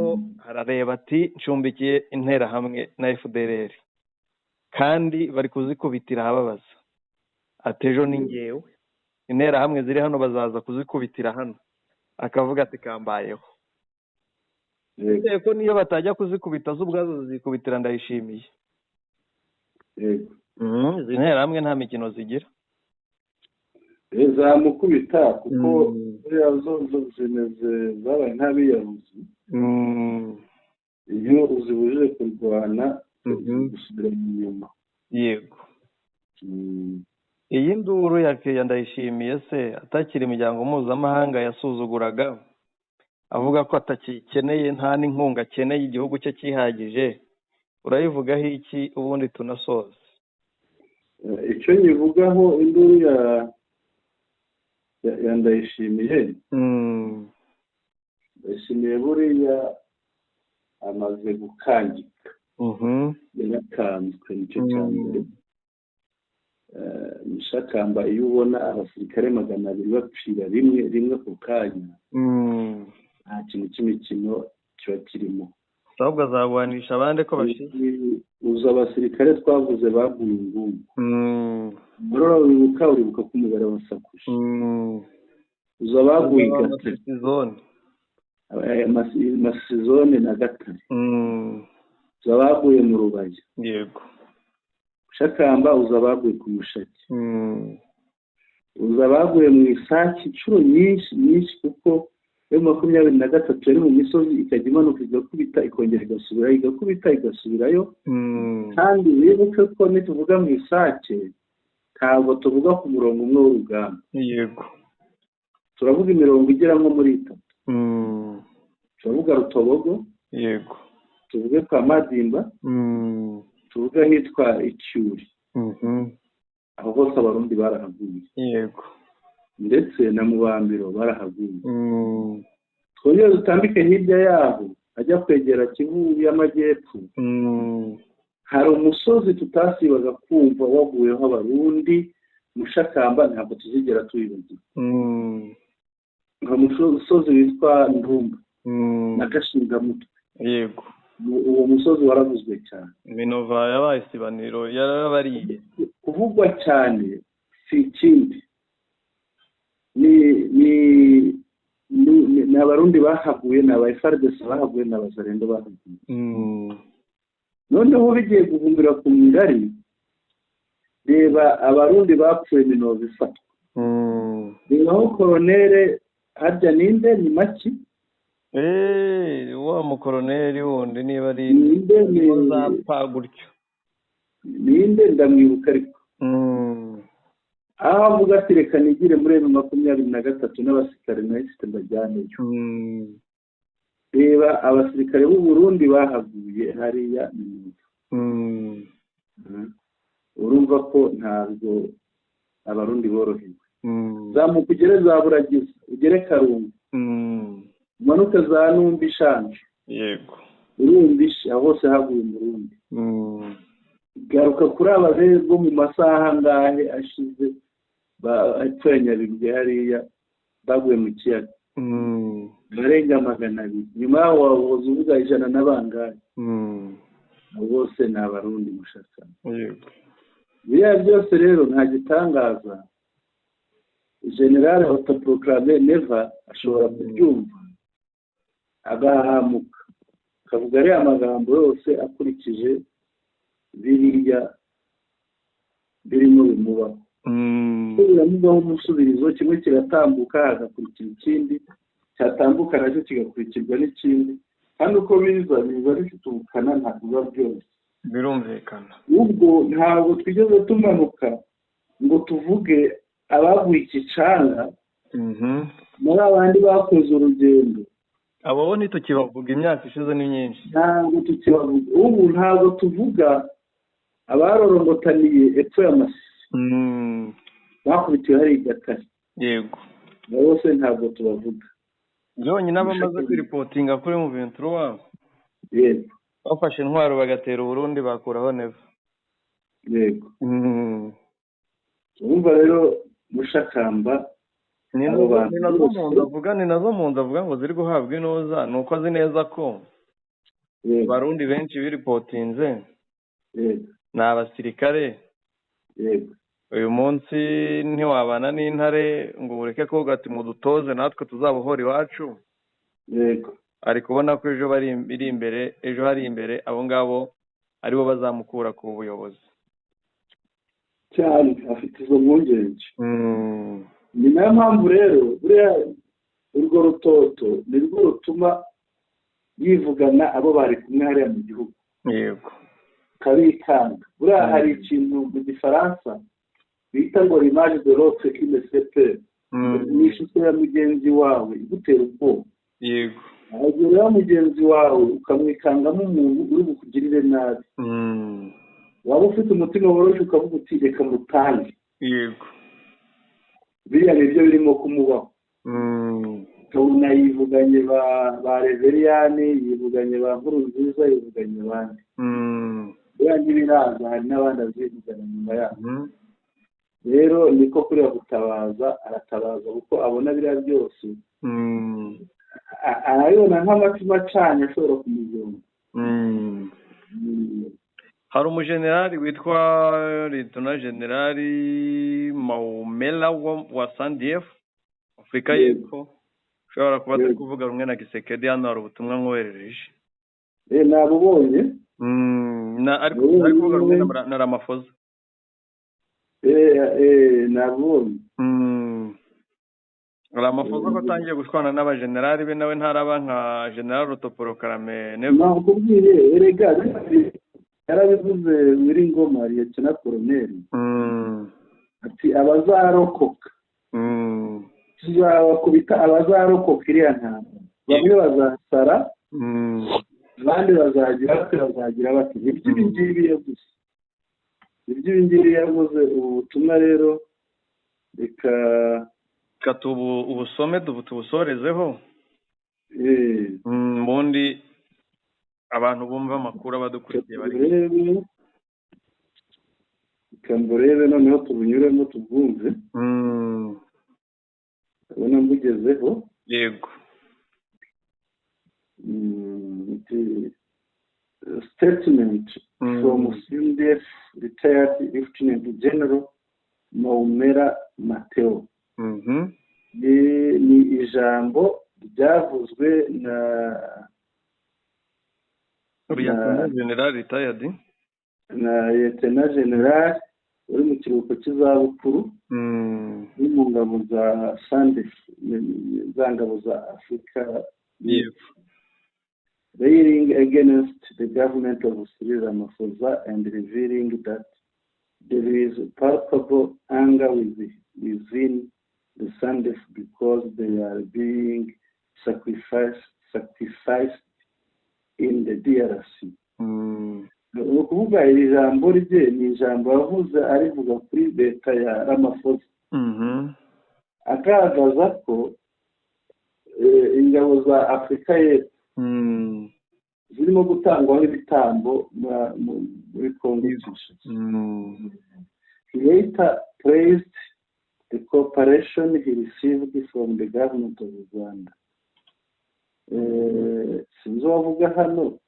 S1: arareba ati: "Ncumbikiye Interahamwe na FDLR kandi bari kuzikubitira ahababaza." Ati: "Ejo ni ngewe, Interahamwe ziri hano bazaza kuzikubitira hano." Akavuga ati: "Kambayeho." Ko niyo batajya kuzikubita zo ubwazo zikubitira Ndayishimiye. Izi Nterahamwe nta mikino zigira.
S2: Zamukubita kuko buriya zo zimeze zabaye nk'abiyahuzi. Iyo uzibujije kurwana, gusubira inyuma.
S1: Yego. Iyi nduru ya Ndayishimiye se atakira imiryango mpuzamahanga yasuzuguraga, avuga ko atakikeneye, nta n'inkunga akeneye, igihugu cye cyihagije, urayivugaho iki? Ubundi tunasoza.
S2: Icyo nyivugaho, induru ya Ndayishimiye, Ndayishimiye buriya amaze gukangika, yarakanzwe, nicyo cya mbere. Mushakamba, iyo ubona abasirikare 200 bapfira rimwe rimwe ku kanya, nta kintu cy'imikino kiba kirimo.
S1: Ahubwo azarwanisha abandi ko bashize.
S2: Uzi abasirikare twavuze baguye ingungu, uribuka uribuka ko umubare wasakuje. Uzi abaguye i Gatare, Masizone na Gatare. Uzi abaguye mu Rubaya. Shakamba, uzi abaguye ku Mushaki. Uzi abaguye mu Isake inshuro nyinshi nyinshi, kuko yo 23 yari mu misozi, ikajya imanuka igakubita, ikongera igasubirayo, igakubita igasubirayo. Kandi wibuke ko nituvuga mu Isake ntabwo tuvuga ku murongo umwe w'urugamba. Turavuga imirongo igera nko muri itatu. Turavuga Rutobogo, tuvuge kwa Madimba, tuvuge ahitwa Icyuri. Aho hose Abarundi barahaguye. Ndetse na Mubambiro barahaguye. Twongere dutambike hirya yaho ajya kwegera Kivu y'Amajyepfo, hari umusozi tutasibaga kumva waguyeho Abarundi. Mushakamba, ntabwo tuzigera tuwibagirwa, nka musozi witwa Ndumba na Gashingamutwe. Uwo musozi waravuzwe cyane.
S1: Minova yabaye isibaniro, yarabariye.
S2: Kuvugwa cyane si ikindi, ni Abarundi bahaguye, ni aba FARDC bahaguye, ni Abazarendo bahaguye. Noneho bigiye guhumbira ku ngari, reba Abarundi bapfuye Minova ifatwa. Reba aho koronere harya ninde, ni Maki?
S1: Wa mukoroneri wundi niba ari
S2: ninde?
S1: Zapfa gutyo.
S2: Ninde? Ndamwibuka ariko. Aho avuga ati: "Reka nigire muri M23 n'abasirikare nahise mbajyaneyo." Reba abasirikare b'u Burundi bahaguye hariya Minova. Urumva ko ntabwo Abarundi borohewe. Zamuka ugere za Buragiza, ugere Karungu, umanuke za Numbi ishanje. Urumva aho hose haguye Umurundi. Garuka kuri aba bo mu masaha angahe ashize hepfo ya Nyabibwe hariya baguye mu kiyaga, barenga 200. Nyuma yaho wahoze uvuga 100 na bangahe. Abo bose ni Abarundi, mushaka. Biriya byose rero nta gitangaza, général autoproclamé Neva ashobora kubyumva agahahamuka, akavuga ariya magambo yose akurikije. Biriya birimo bimubaho, biramubaho umusubirizo. Kimwe kiratambuka, hagakurikira ikindi, cyatambuka nacyo kigakurikirwa n'ikindi, kandi uko biza, biza bifite ubukana, ntabwo biba byoroshye.
S1: Birumvikana.
S2: Ubwo ntabwo twigeze tumanuka ngo tuvuge abaguye igicanga muri abandi bakoze urugendo.
S1: Abo bo ntitukibavuga, imyaka ishize ni myinshi.
S2: Ntabwo tukibavuga ubu, ntabwo tuvuga abarorongotaniye epfo y'Amasisi, bakubitiwe hari Gatare. Bose ntabwo tubavuga.
S1: Byonyine abamaze kwiripotinga kuri M23, bafashe intwaro bagatera Uburundi, bakuraho Neva.
S2: Yego. Urumva rero, Mushakamba,
S1: Ni nazo mpunzi avuga, ni nazo mpunzi avuga ngo ziri guhabwa inoza. Ni uko azi neza ko Abarundi benshi biripotinze ni abasirikare. Uyu munsi ntiwabana n'intare ngo ureke kuvuga ati: "Mudutoze natwe tuzabohora iwacu." Ari kubona ko ejo bari iri imbere, ejo hari imbere, abo ngabo aribo bazamukura ku buyobozi.
S2: Cyane, afite izo mpungenge. Ni nayo mpamvu rero buriya urwo rutoto ni rwo rutuma yivugana abo bari kumwe hariya mu gihugu, kabikanga. Buriya hari ikintu mu Gifaransa bita ngo "l'image de l'autre qui me fait peur", ni ishusho ya mugenzi wawe igutera ubwoba. Wagera mugenzi wawe ukamwikangamo umuntu uri bukugirire nabi, waba ufite umutima woroshye ukavuga uti: "Reka mutange." Biriya nibyo birimo kumubaho. Ukabona yivuganye ba Reveriyani, yivuganye ba Nkurunziza, yivuganye abandi. Buriya ntibiraza, hari n'abandi azivugana nyuma yaho. Rero niko kuriya gutabaza, aratabaza kuko abona biriya byose, arabibona nk'amacumu acanye ashobora kumuzonga.
S1: Hari umujenerali witwa Lieutenant General Maumela wa SANDF, Afurika y'Epfo, ushobora kuba atari kuvuga rumwe na Tshisekedi. Hano hari ubutumwa mwoherereje.
S2: Nabubonye.
S1: Ari kuvuga rumwe na Ramaphosa.
S2: Nabubonye.
S1: Ramaphosa ko atangiye gushwana n'abajenerali be, nawe ntaraba nka General Autoproclamé?
S2: Nakubwiye erega, yarabivuze muri Ngoma, Lieutenant Colonel, ati: "Abazarokoka tuzabakubita, abazarokoka iriya ntambara bamwe bazasara, abandi bazagira bati, bazagira bati." Nibyo ibi ngibi yavuze, nibyo ibi ngibi yavuze. Ubu butumwa rero reka
S1: Reka ubusome tubusorezeho, ubundi abantu bumva amakuru abadukurikiye bari
S2: Reka mburebe, noneho tubunyuremo tubwumve. Ubona mbugezeho. Statement from SANDF retired Lieutenant General Maumela Mateo. Ni ijambo ryavuzwe na
S1: Lieutenant General retired.
S2: Na Lieutenant General uri mu kiruhuko cy'izabukuru, uri mu ngabo za SANDF, za ngabo za Afurika
S1: y'Epfo.
S2: Railing against the government of Cyril Ramaphosa and revealing that there is palpable anger within the SANDF because they are being sacrificed in the DRC. Ni ukuvuga iri jambo rye ni ijambo yavuze arivuga kuri leta ya Ramaphosa, agaragaza ko ingabo za Afurika y'Epfo zirimo gutangwaho ibitambo muri Congo Kinshasa. He later praised the cooperation he received from the government of Rwanda. Sinzi uwavuga hano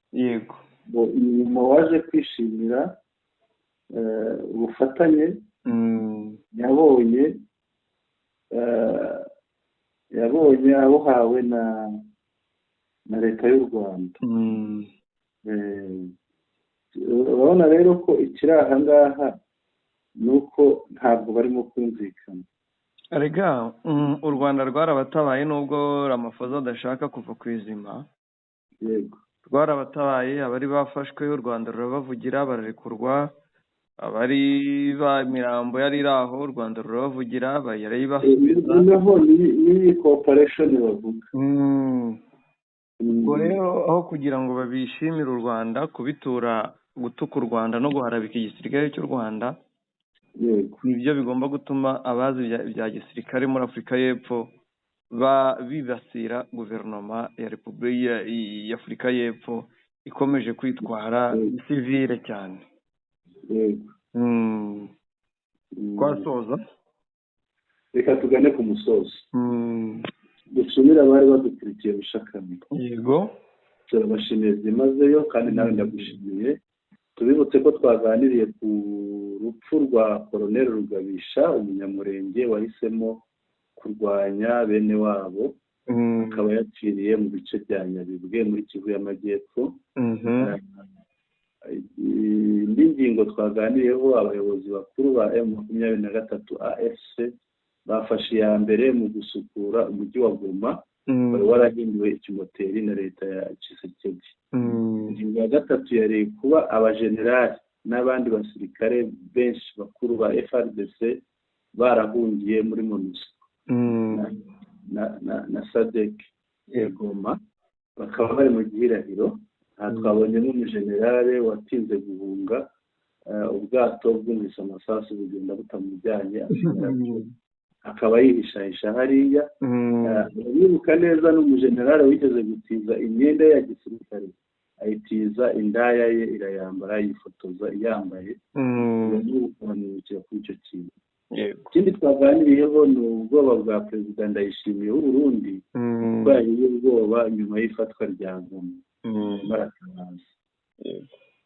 S2: ngo nyuma waje kwishimira ubufatanye yabonye abuhawe na leta y'u Rwanda. Urabona rero ko ikiri aha ngaha ni uko ntabwo barimo kumvikana.
S1: Erega u Rwanda rwarabatabaye nubwo Ramaphosa adashaka kuva ku izima.
S2: Yego.
S1: Rwarabatabaye, abari bafashwe u Rwanda rurabavugira bararekurwa, abari ba mirambo yari iri aho u Rwanda rurabavugira yarayibasubiza.
S2: Noneho n'iyi cooperation bavuga.
S1: Ubwo rero aho kugira ngo babishimire u Rwanda kubitura gutuka u Rwanda no guharabika igisirikare cy'u Rwanda, nibyo bigomba gutuma abazi ibya gisirikare muri Afurika y'Epfo bibasira guverinoma ya Repubulika ya Afurika y'Epfo ikomeje kwitwara sivile cyane. Twasoza.
S2: Reka tugane ku musozo. Dushimire abari badukurikiye bushakame.
S1: Yego.
S2: Turabashimiye byimazeyo kandi nawe ndagushimiye. Tubibutse ko twaganiriye ku rupfu rwa Colonel Rugabisha, umunyamurenge wahisemo kurwanya bene wabo, akaba yapfiriye mu bice bya Nyabibwe muri Kivu y'Amajyepfo. Indi ngingo twaganiriyeho, abayobozi bakuru ba M23 AFC bafashe iya mbere mu gusukura umujyi wa Goma wari warahinduwe ikimoteri na leta ya Tshisekedi. Ingingo ya gatatu yari kuba abajenerali n'abandi basirikare benshi bakuru ba FARDC barahungiye muri MONUSCO na SADC Goma, bakaba bari mu gihirahiro. Aha twabonye n'umujenerale watinze guhunga, ubwato bwumvise amasasu bugenda butamujyanye, akaba yihishahisha hariya. Uribuka neza n'umujenerale wigeze gutiza imyenda ya gisirikare, ayitiza indaya ye irayambara, yifotoza iyambaye. Bamwibukira kuri icyo kintu. Ikindi twaganiriyeho ni ubwoba bwa Perezida Ndayishimiye w'Uburundi, ko yahiye ubwoba nyuma y'ifatwa rya Goma, baratabaza.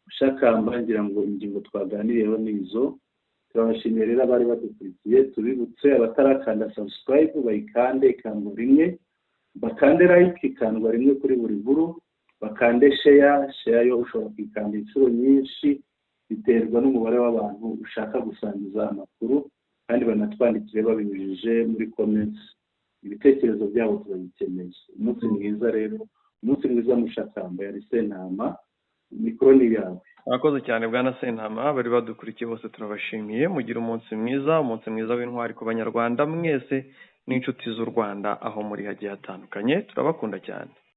S2: Ushakamba ngira ngo ingingo twaganiriyeho ni izo. Turabashimiye rero abari badukurikiye. Tubibutse abatarakanda subscribe bayikande, ikandwa rimwe, bakande like ikandwa rimwe kuri buri nkuru, bakande share. Share yo ushobora kuyikanda inshuro nyinshi biterwa n'umubare w'abantu ushaka gusangiza amakuru, kandi banatwandikire babinyujije muri comments, ibitekerezo byabo turabikeneye. Umunsi mwiza rero, umunsi mwiza mushakamba. Yari Sentama, mikoro ni yawe.
S1: Murakoze cyane bwana Sentama, bari badukurikiye bose turabashimiye. Mugire umunsi mwiza, umunsi mwiza w'intwari ku banyarwanda mwese n'inshuti z'u Rwanda aho muri hagiye hatandukanye. Turabakunda cyane.